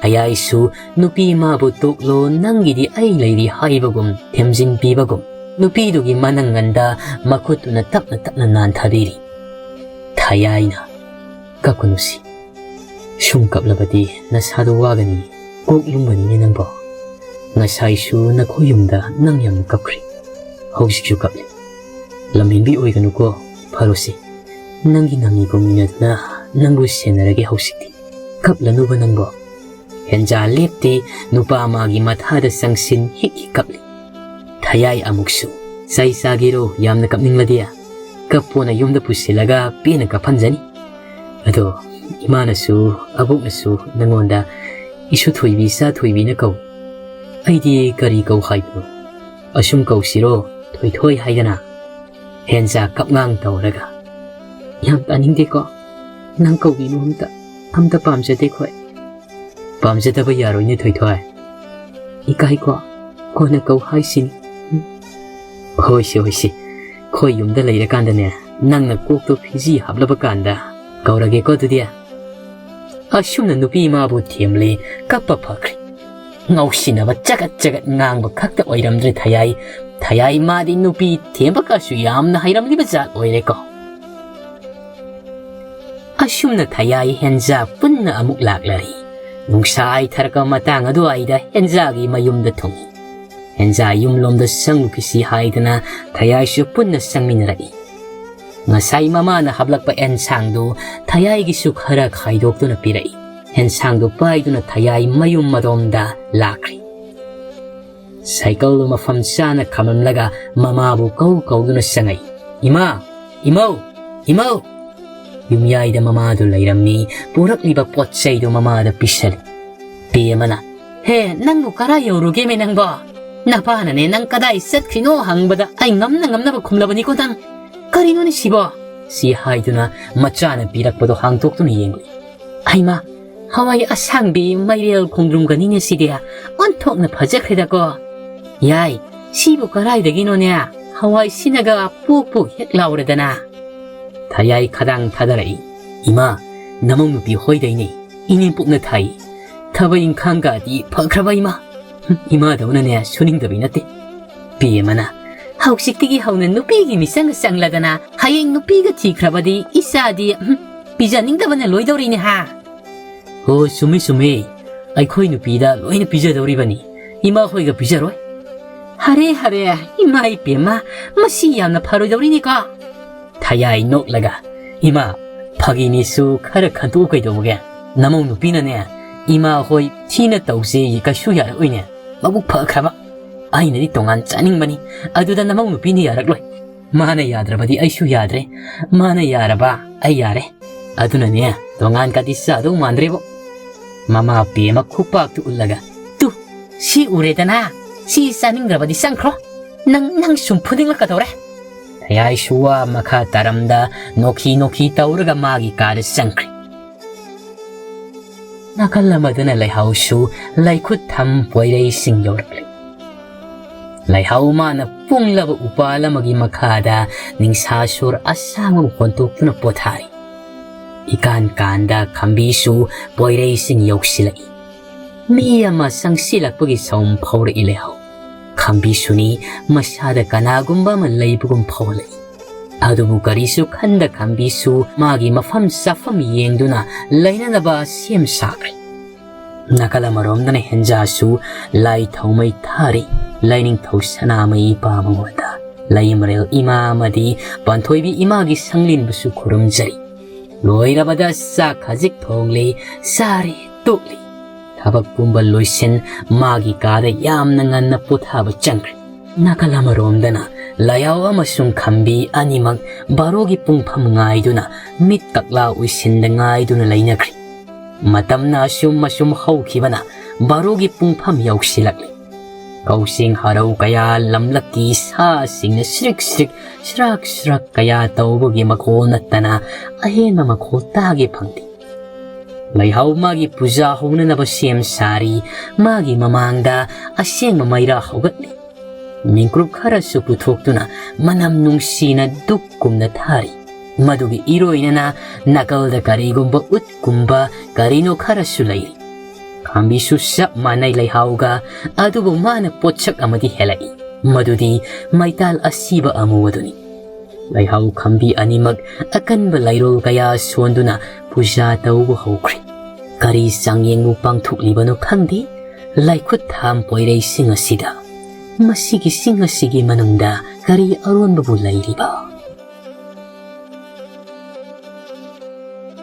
ꯊꯌꯥꯏꯁꯨ ꯅꯨꯄꯤ ꯃꯥꯕꯨ ꯇꯣꯛꯂꯣ, ꯅꯪꯒꯤꯗꯤ ꯑꯩ ꯂꯩꯔꯤ ꯍꯥꯏꯕꯒꯨꯝ ꯊꯦꯝꯖꯤꯟꯕꯤꯕꯒꯨꯝ ꯅꯨꯄꯤꯗꯨꯒꯤ ꯃꯅꯪꯒꯟꯗ ꯃꯈꯨꯠꯇꯨꯅ ꯇꯞꯅ ꯇꯞꯅ ꯅꯥꯟꯊꯕꯤꯔꯤ꯫ ꯊꯌꯥꯏꯅ, "ꯀꯞꯀꯅꯨꯁꯤ꯫ ꯁꯨꯝ ꯀꯞꯂꯕꯗꯤ ꯅꯁꯥꯗꯣ ꯋꯥꯒꯅꯤ, ꯀꯣꯛ ꯂꯨꯝꯒꯅꯤꯅꯦ ꯅꯪꯕꯣ꯫ ꯉꯁꯥꯏꯁꯨ ꯅꯈꯣꯏ ꯌꯨꯝꯗ ꯅꯪ ꯌꯥꯝꯅ ꯀꯞꯈ꯭ꯔꯦ, ꯍꯧꯖꯤꯛꯁꯨ ꯀꯞꯂꯤ꯫ ꯂꯝꯍꯦꯟꯕꯤ ꯑꯣꯏꯒꯅꯨꯀꯣ, ꯐꯔꯣꯁꯤ꯫ ꯅꯪꯒꯤ ꯅꯃꯤꯕꯨ ꯃꯤꯅꯗꯨꯅ ꯅꯪꯕꯨ ꯁꯦꯟꯅꯔꯒꯦ ꯍꯧꯖꯤꯛꯇꯤ꯫ ꯀꯞꯂꯅꯨꯕ ꯅꯪꯕꯣ꯫ ꯍꯦꯟꯖꯥ ꯂꯦꯞꯇꯦ, ꯅꯨꯄꯥ ꯑꯃꯒꯤ ꯃꯊꯥꯗ ꯆꯪꯁꯤꯟ ꯍꯤꯛ ꯍꯤꯛ ꯀꯞꯂꯤ꯫ ꯊꯌꯥꯏ ꯑꯃꯨꯛꯁꯨ, "ꯆꯩ ꯆꯥꯒꯦꯔꯣ ꯌꯥꯝꯅ ꯀꯞꯅꯤꯡꯂꯗꯤ? ꯀꯞꯄꯣꯅ ꯌꯨꯝꯗ ꯄꯨꯁꯤꯜꯂꯒ ꯄꯦꯟꯅ ꯀꯞꯍꯟꯖꯅꯤ꯫ ꯑꯗꯣ ꯏꯃꯥꯅꯁꯨ ꯑꯕꯣꯛꯅꯁꯨ ꯅꯉꯣꯟꯗ ꯏꯁꯨ ꯊꯣꯏꯕꯤ, ꯏꯆꯥ ꯊꯣꯏꯕꯤꯅ ꯀꯧꯏ꯫ ꯑꯩꯗꯤ ꯀꯔꯤ ꯀꯧ ꯍꯥꯏꯕꯅꯣ? ꯑꯁꯨꯝ ꯀꯧꯁꯤꯔꯣ, ꯊꯣꯏꯊꯣꯏ ꯍꯥꯏꯗꯅ?" ꯍꯦꯟꯖꯥ ꯀꯞꯉꯥꯡ ꯇꯧꯔꯒ, "ꯌꯥꯝ ꯇꯥꯅꯤꯡꯗꯦꯀꯣ, ꯅꯪ ꯀꯧꯕꯤꯅꯨ ꯑꯝꯇ, ꯑꯝꯇ ꯄꯥꯝꯖꯗꯦ ꯑꯩꯈꯣꯏ꯫" "ꯄꯥꯝꯖꯗꯕ ꯌꯥꯔꯣꯏꯅꯦ ꯊꯣꯏꯊꯣꯏ꯫ ꯏꯀꯥꯏꯀꯣ, ꯀꯣꯟꯅ ꯀꯧ ꯍꯥꯏꯁꯤꯅꯤ꯫" "ꯍꯣꯏꯁꯦ, ꯍꯣꯏꯁꯦ, ꯑꯩꯈꯣꯏ ꯌꯨꯝꯗ ꯂꯩꯔꯀꯥꯟꯗꯅꯦ, ꯅꯪꯅ ꯀꯣꯛꯇꯣ ꯐꯤꯖꯤ ꯍꯥꯞꯂꯕ ꯀꯥꯟꯗ ꯀꯧꯔꯒꯦꯀꯣ ꯑꯗꯨꯗꯤ꯫" ꯑꯁꯨꯝꯅ ꯅꯨꯄꯤ ꯏꯃꯥꯕꯨ ꯊꯦꯝꯂꯦ, ꯀꯞꯄ ꯐꯈ꯭ꯔꯦ꯫ ꯉꯥꯎꯁꯤꯟꯅꯕ ꯆꯒꯠ ꯆꯒꯠ ꯉꯥꯡꯕ ꯈꯛꯇ ꯑꯣꯏꯔꯝꯗ꯭ꯔꯦ ꯊꯌꯥꯏ꯫ ꯊꯌꯥꯏ ꯃꯥꯗꯤ ꯅꯨꯄꯤ ꯊꯦꯝꯕꯒꯁꯨ ꯌꯥꯝꯅ ꯍꯩꯔꯝꯂꯤꯕ ꯖꯥꯠ ꯑꯣꯏꯔꯦꯀꯣ꯫ ꯑꯁꯨꯝꯅ ꯊꯌꯥꯏ ꯍꯦꯟꯖꯥ ꯄꯨꯟꯅ ꯑꯃꯨꯛ ꯂꯥꯛꯂꯔꯤ꯫ ꯅꯨꯡꯁꯥ ꯍꯥꯏꯊꯔꯛꯄ ꯃꯇꯥꯡ ꯑꯗꯨꯋꯥꯏꯗ ꯍꯦꯟꯖꯥꯒꯤ ꯃꯌꯨꯝꯗ ꯊꯨꯡꯏ꯫ ꯍꯦꯟꯖꯥ ꯌꯨꯝꯂꯣꯝꯗ ꯆꯪꯂꯨꯈꯤꯁꯤ ꯍꯥꯏꯗꯅ ꯊꯌꯥꯏꯁꯨ ꯄꯨꯟꯅ ꯆꯪꯃꯤꯟꯅꯔꯛꯏ꯫ ꯉꯁꯥꯏ ꯃꯃꯥꯅ ꯍꯥꯞꯂꯛꯄ ꯑꯦꯟꯁꯥꯡꯗꯨ ꯊꯌꯥꯏꯒꯤꯁꯨ ꯈꯔ ꯈꯥꯏꯗꯣꯛꯇꯨꯅ ꯄꯤꯔꯛꯏ꯫ ꯑꯦꯟꯁꯥꯡꯗꯨ ꯄꯥꯏꯗꯨꯅ ꯊꯌꯥꯏ ꯃꯌꯨꯝ ꯃꯗꯣꯝꯗ ꯂꯥꯛꯈ꯭ꯔꯤ꯫ ꯁꯥꯏꯀꯜꯗꯨ ꯃꯐꯝ ꯆꯥꯅ ꯈꯥꯝꯂꯝꯂꯒ ꯃꯃꯥꯕꯨ ꯀꯧ ꯀꯧꯗꯨꯅ ꯆꯪꯉꯛꯏ꯫ "ꯏꯃꯥ! ꯏꯃꯧ! ꯏꯃꯧ!" ꯌꯨꯝꯌꯥꯏꯗ ꯃꯃꯥꯗꯨ ꯂꯩꯔꯝꯃꯤ꯫ ꯄꯨꯔꯛꯂꯤꯕ ꯄꯣꯠ ꯆꯩꯗꯨ ꯃꯃꯥꯗ ꯄꯤꯁꯜꯂꯤ꯫ ꯄꯦꯃꯅ, "ꯍꯦ, ꯅꯪꯕꯨ ꯀꯔꯥꯏ ꯌꯧꯔꯨꯒꯦꯃꯦ ꯅꯪꯕꯣ? ꯅꯄꯥꯅꯅꯦ ꯅꯪ ꯀꯗꯥꯏ ꯆꯠꯈ꯭ꯔꯤꯅꯣ ꯍꯪꯕꯗ ꯑꯩ ꯉꯝꯅ ꯉꯝꯅꯕ ꯈꯨꯝꯂꯕꯅꯤꯀꯣ ꯅꯪ꯫ ꯀꯔꯤꯅꯣꯅꯦ ꯁꯤꯕꯣ?" ꯁꯤ ꯍꯥꯏꯗꯨꯅ ꯃꯆꯥꯅ ꯄꯤꯔꯛꯄꯗꯣ ꯍꯥꯡꯗꯣꯛꯇꯨꯅ ꯌꯦꯡꯂꯤ꯫ "ꯍꯩꯃꯥ, ꯍꯋꯥꯏ ꯑꯁꯥꯡꯕꯤ ꯃꯥꯏꯔꯦꯜ ꯈꯣꯡꯗ꯭ꯔꯨꯝꯒꯅꯤꯅꯦ ꯁꯤꯗꯤ꯫ ꯑꯣꯟꯊꯣꯛꯅ ꯐꯖꯈ꯭ꯔꯦꯗꯀꯣ꯫ ꯌꯥꯏ, ꯁꯤꯕꯨ ꯀꯔꯥꯏꯗꯒꯤꯅꯣꯅꯦ? ꯍꯋꯥꯏꯁꯤꯅꯒ ꯄꯨꯛ ꯄꯨꯛ ꯍꯦꯛ ꯂꯥꯎꯔꯗꯅ꯫" ꯊꯌꯥꯏ ꯈꯗꯥꯡ ꯊꯥꯗꯔꯛꯏ꯫ "ꯏꯃꯥ, ꯅꯃꯧ ꯅꯨꯄꯤ ꯍꯣꯏꯗꯩꯅꯦ꯫ ꯏꯅꯦꯝꯄꯣꯛꯅ ꯊꯥꯏ꯫ ꯊꯕꯛ ꯏꯪꯈꯥꯡꯒꯗꯤ ꯐꯈ꯭ꯔꯕ ꯏꯃꯥ?" "ꯏꯃꯥꯗꯧꯅꯅꯦ ꯁꯨꯅꯤꯡꯗꯕꯤ ꯅꯠꯇꯦ꯫" ꯄꯦꯃꯅ, "ꯍꯧꯖꯤꯛꯇꯒꯤ ꯍꯧꯅ ꯅꯨꯄꯤꯒꯤ ꯃꯤꯆꯪꯒ ꯆꯪꯂꯗꯅ ꯍꯌꯦꯡ ꯅꯨꯄꯤꯒ ꯊꯤꯈ꯭ꯔꯕꯗꯤ ꯏꯆꯥꯗꯤ, ꯎꯝ, ꯄꯤꯖꯅꯤꯡꯗꯕꯅ ꯂꯣꯏꯗꯧꯔꯤꯅꯦ ꯍꯥ?" "ꯍꯣ, ꯆꯨꯝꯃꯤ, ꯆꯨꯝꯃꯤ꯫ ꯑꯩꯈꯣꯏ ꯅꯨꯄꯤꯗ ꯂꯣꯏꯅ ꯄꯤꯖꯗꯧꯔꯤꯕꯅꯤ꯫ ꯏꯃꯥ ꯍꯣꯏꯒ ꯄꯤꯖꯔꯣꯏ꯫" "ꯍꯔꯦ, ꯍꯔꯦ, ꯏꯃꯥ ꯏꯄꯦꯝꯃ, ꯃꯁꯤ ꯌꯥꯝꯅ ꯐꯔꯣꯏꯗꯧꯔꯤꯅꯤꯀꯣ꯫" ꯊꯌꯥꯏ ꯅꯣꯛꯂꯒ, "ꯏꯃꯥ, ꯐꯥꯒꯤꯅꯤꯁꯨ ꯈꯔ ꯈꯟꯇꯣꯛꯎ ꯀꯩꯗꯧꯕꯒꯦ? ꯅꯃꯧ ꯅꯨꯄꯤꯅꯅꯦ, ꯏꯃꯥ ꯍꯣꯏ ꯊꯤꯅ ꯇꯧꯁꯦ ꯀꯩꯁꯨ ꯌꯥꯔꯛꯑꯣꯏꯅꯦ꯫ ꯃꯕꯨꯛ ꯐꯈ꯭ꯔꯕ꯫ ꯑꯩꯅꯗꯤ ꯇꯣꯉꯥꯟ ꯆꯥꯅꯤꯡꯕꯅꯤ, ꯑꯗꯨꯗ ꯅꯃꯧ ꯅꯨꯄꯤꯅ ꯌꯥꯔꯛꯂꯣꯏ꯫ ꯃꯥꯅ ꯌꯥꯗ꯭ꯔꯕꯗꯤ ꯑꯩꯁꯨ ꯌꯥꯗ꯭ꯔꯦ, ꯃꯥꯅ ꯌꯥꯔꯕ ꯑꯩ ꯌꯥꯔꯦ꯫ ꯑꯗꯨꯅꯅꯦ, ꯇꯣꯉꯥꯟ ꯀꯥꯇꯤ ꯆꯥꯗꯧ ꯃꯥꯟꯗ꯭ꯔꯦꯕꯣ꯫" ꯃꯃꯥ ꯄꯦꯝꯃ ꯈꯨꯄꯥꯛꯇꯨ ꯎꯠꯂꯒ, "ꯇꯨ, ꯁꯤ ꯎꯔꯦꯗꯅ, ꯁꯤ ꯆꯥꯅꯤꯡꯗ꯭ꯔꯕꯗꯤ ꯆꯪꯈ꯭ꯔꯣ꯫ ꯅꯪ, ꯅꯪ ꯁꯨꯝ ꯐꯨꯅꯤꯡꯂꯛꯀꯗꯧꯔꯦ꯫" ꯂꯩꯍꯥꯎꯁꯨ ꯋꯥ ꯃꯈꯥ ꯇꯥꯔꯝꯗ ꯅꯣꯛꯈꯤ ꯅꯣꯛꯈꯤ ꯇꯧꯔꯒ ꯃꯥꯒꯤ ꯀꯥꯗ ꯆꯪꯈ꯭ꯔꯦ꯫ ꯅꯥꯀꯜ ꯑꯃꯗꯅ ꯂꯩꯍꯥꯎꯁꯨ ꯂꯩꯈꯨꯠ ꯊꯝ ꯄꯣꯏꯔꯩꯁꯤꯡ ꯌꯧꯔꯛꯂꯤ꯫ ꯂꯩꯍꯥꯎ ꯃꯥꯅ ꯄꯨꯡꯂꯕ ꯎꯄꯥꯜ ꯑꯃꯒꯤ ꯃꯈꯥꯗ ꯅꯤꯡꯁꯥ ꯁꯣꯔ ꯑꯁꯥꯡꯕ ꯑꯃ ꯍꯣꯟꯇꯣꯛꯇꯨꯅ ꯄꯣꯊꯥꯔꯤ꯫ ꯏꯀꯥꯟ ꯀꯥꯟꯗ ꯈꯝꯕꯤꯁꯨ ꯄꯣꯏꯔꯩꯁꯤꯡ ꯌꯧꯁꯤꯜꯂꯛꯏ꯫ ꯃꯤ ꯑꯃ ꯆꯪꯁꯤꯜꯂꯛꯄꯒꯤ ꯁꯥꯎꯝ ꯐꯥꯎꯔꯛꯏ ꯂꯩꯍꯥꯎ꯫ ꯈꯝꯕꯤꯁꯨꯅꯤ, ꯃꯁꯥꯗ ꯀꯅꯥꯒꯨꯝꯕ ꯑꯃ ꯂꯩꯕꯒꯨꯝ ꯐꯥꯎꯍꯜꯂꯛꯏ꯫ ꯑꯗꯨꯕꯨ ꯀꯔꯤꯁꯨ ꯈꯟꯗ ꯈꯝꯕꯤꯁꯨ ꯃꯥꯒꯤ ꯃꯐꯝ ꯆꯥꯐꯝ ꯌꯦꯡꯗꯨꯅ ꯂꯩꯅꯅꯕ ꯁꯦꯝ ꯁꯥꯈ꯭ꯔꯦ꯫ ꯅꯥꯀꯜ ꯑꯃꯔꯣꯝꯗꯅ ꯍꯦꯟꯖꯥꯁꯨ ꯂꯥꯏ ꯊꯧꯃꯩ ꯊꯥꯔꯤ, ꯂꯥꯏꯅꯤꯡꯊꯧ ꯁꯅꯥꯃꯩ ꯏꯄꯥ ꯃꯉꯣꯟꯗ ꯂꯩꯃꯔꯦꯜ ꯏꯃꯥ ꯑꯃꯗꯤ ꯄꯥꯟꯊꯣꯏꯕꯤ ꯏꯃꯥꯒꯤ ꯁꯪꯂꯦꯟꯕꯨꯁꯨ ꯈꯨꯔꯨꯝꯖꯔꯤ꯫ ꯂꯣꯏꯔꯕꯗ ꯆꯥꯛ ꯈꯖꯤꯛ ꯊꯣꯡꯂꯤ, ꯆꯥꯔꯦ, ꯇꯣꯛꯂꯤ꯫ ꯊꯕꯛ ꯄꯨꯝꯕ ꯂꯣꯏꯁꯤꯟ ꯃꯥꯒꯤ ꯀꯥꯗ ꯌꯥꯝꯅ ꯉꯟꯅ ꯄꯣꯊꯥꯕ ꯆꯪꯈ꯭ꯔꯦ꯫ ꯅꯥꯀꯜ ꯑꯃꯔꯣꯝꯗꯅ ꯂꯩꯍꯥꯎ ꯑꯃꯁꯨꯡ ꯈꯝꯕꯤ ꯑꯅꯤꯃꯛ ꯕꯥꯔꯣꯒꯤ ꯄꯨꯡꯐꯝ ꯉꯥꯏꯗꯨꯅ ꯃꯤꯠ ꯀꯛꯂꯥ ꯎꯏꯁꯤꯟꯗ ꯉꯥꯏꯗꯨꯅ ꯂꯩꯅꯈ꯭ꯔꯦ꯫ ꯃꯇꯝꯅ ꯑꯁꯨꯝ ꯑꯁꯨꯝ ꯍꯧꯈꯤꯕꯅ ꯕꯥꯔꯣꯒꯤ ꯄꯨꯡꯐꯝ ꯌꯧꯁꯤꯜꯂꯛꯂꯦ꯫ ꯀꯧꯁꯤꯡ ꯍꯔꯧ ꯀꯌꯥ ꯂꯝꯂꯛꯀꯤ ꯁꯥꯁꯤꯡꯅ ꯁ꯭ꯔꯤꯛ ꯁ꯭ꯔꯤꯛ ꯁ꯭ꯔꯥꯛ ꯁ꯭ꯔꯥꯛ ꯀꯌꯥ ꯇꯧꯕꯒꯤ ꯃꯈꯣꯜ ꯅꯠꯇꯅ ꯑꯍꯦꯟꯕ ꯃꯈꯣꯜ ꯇꯥꯒꯦ ꯐꯪꯗꯦ꯫ ꯂꯩꯍꯥꯎ ꯃꯥꯒꯤ ꯄꯨꯖꯥ ꯍꯧꯅꯅꯕ ꯁꯦꯝ ꯁꯥꯔꯤ, ꯃꯥꯒꯤ ꯃꯃꯥꯡꯗ ꯑꯁꯦꯡꯕ ꯃꯩꯔꯥ ꯍꯧꯒꯠꯂꯤ꯫ ꯃꯤꯡꯀ꯭ꯔꯨꯞ ꯈꯔꯁꯨ ꯄꯨꯊꯣꯛꯇꯨꯅ ꯃꯅꯝ ꯅꯨꯡꯁꯤꯅ ꯙꯨꯞꯀꯨꯝꯅ ꯊꯥꯔꯤ꯫ ꯃꯗꯨꯒꯤ ꯏꯔꯣꯏꯅꯅ ꯅꯥꯀꯜꯗ ꯀꯔꯤꯒꯨꯝꯕ ꯎꯠꯀꯨꯝꯕ ꯀꯔꯤꯅꯣ ꯈꯔꯁꯨ ꯂꯩꯔꯤ꯫ ꯈꯥꯝꯕꯤꯁꯨ ꯆꯞ ꯃꯥꯟꯅꯩ ꯂꯩꯍꯥꯎꯒ, ꯑꯗꯨꯕꯨ ꯃꯥꯅ ꯄꯣꯠꯁꯛ ꯑꯃꯗꯤ ꯍꯦꯜꯂꯛꯏ, ꯃꯗꯨꯗꯤ ꯃꯩꯇꯥꯜ ꯑꯁꯤꯕ ꯑꯃꯨ ꯑꯗꯨꯅꯤ꯫ ꯂꯩꯍꯥꯎ ꯈꯥꯝꯕꯤ ꯑꯅꯤꯃꯛ ꯑꯀꯟꯕ ꯂꯩꯔꯣꯜ ꯀꯌꯥ ꯁꯣꯟꯗꯨꯅ ꯄꯨꯖꯥ ꯇꯧꯕ ꯍꯧꯈ꯭ꯔꯦ꯫ ꯀꯔꯤ ꯆꯥꯡꯌꯦꯡꯕꯨ ꯄꯥꯡꯊꯣꯛꯂꯤꯕꯅꯣ ꯈꯪꯗꯦ, ꯂꯩꯈꯨꯠ ꯊꯥꯝ ꯄꯣꯏꯔꯩꯁꯤꯡ ꯑꯁꯤꯗ꯫ ꯃꯁꯤꯒꯤ ꯁꯤꯡ ꯑꯁꯤꯒꯤ ꯃꯅꯨꯡꯗ ꯀꯔꯤ ꯑꯔꯣꯟꯕꯕꯨ ꯂꯩꯔꯤꯕ?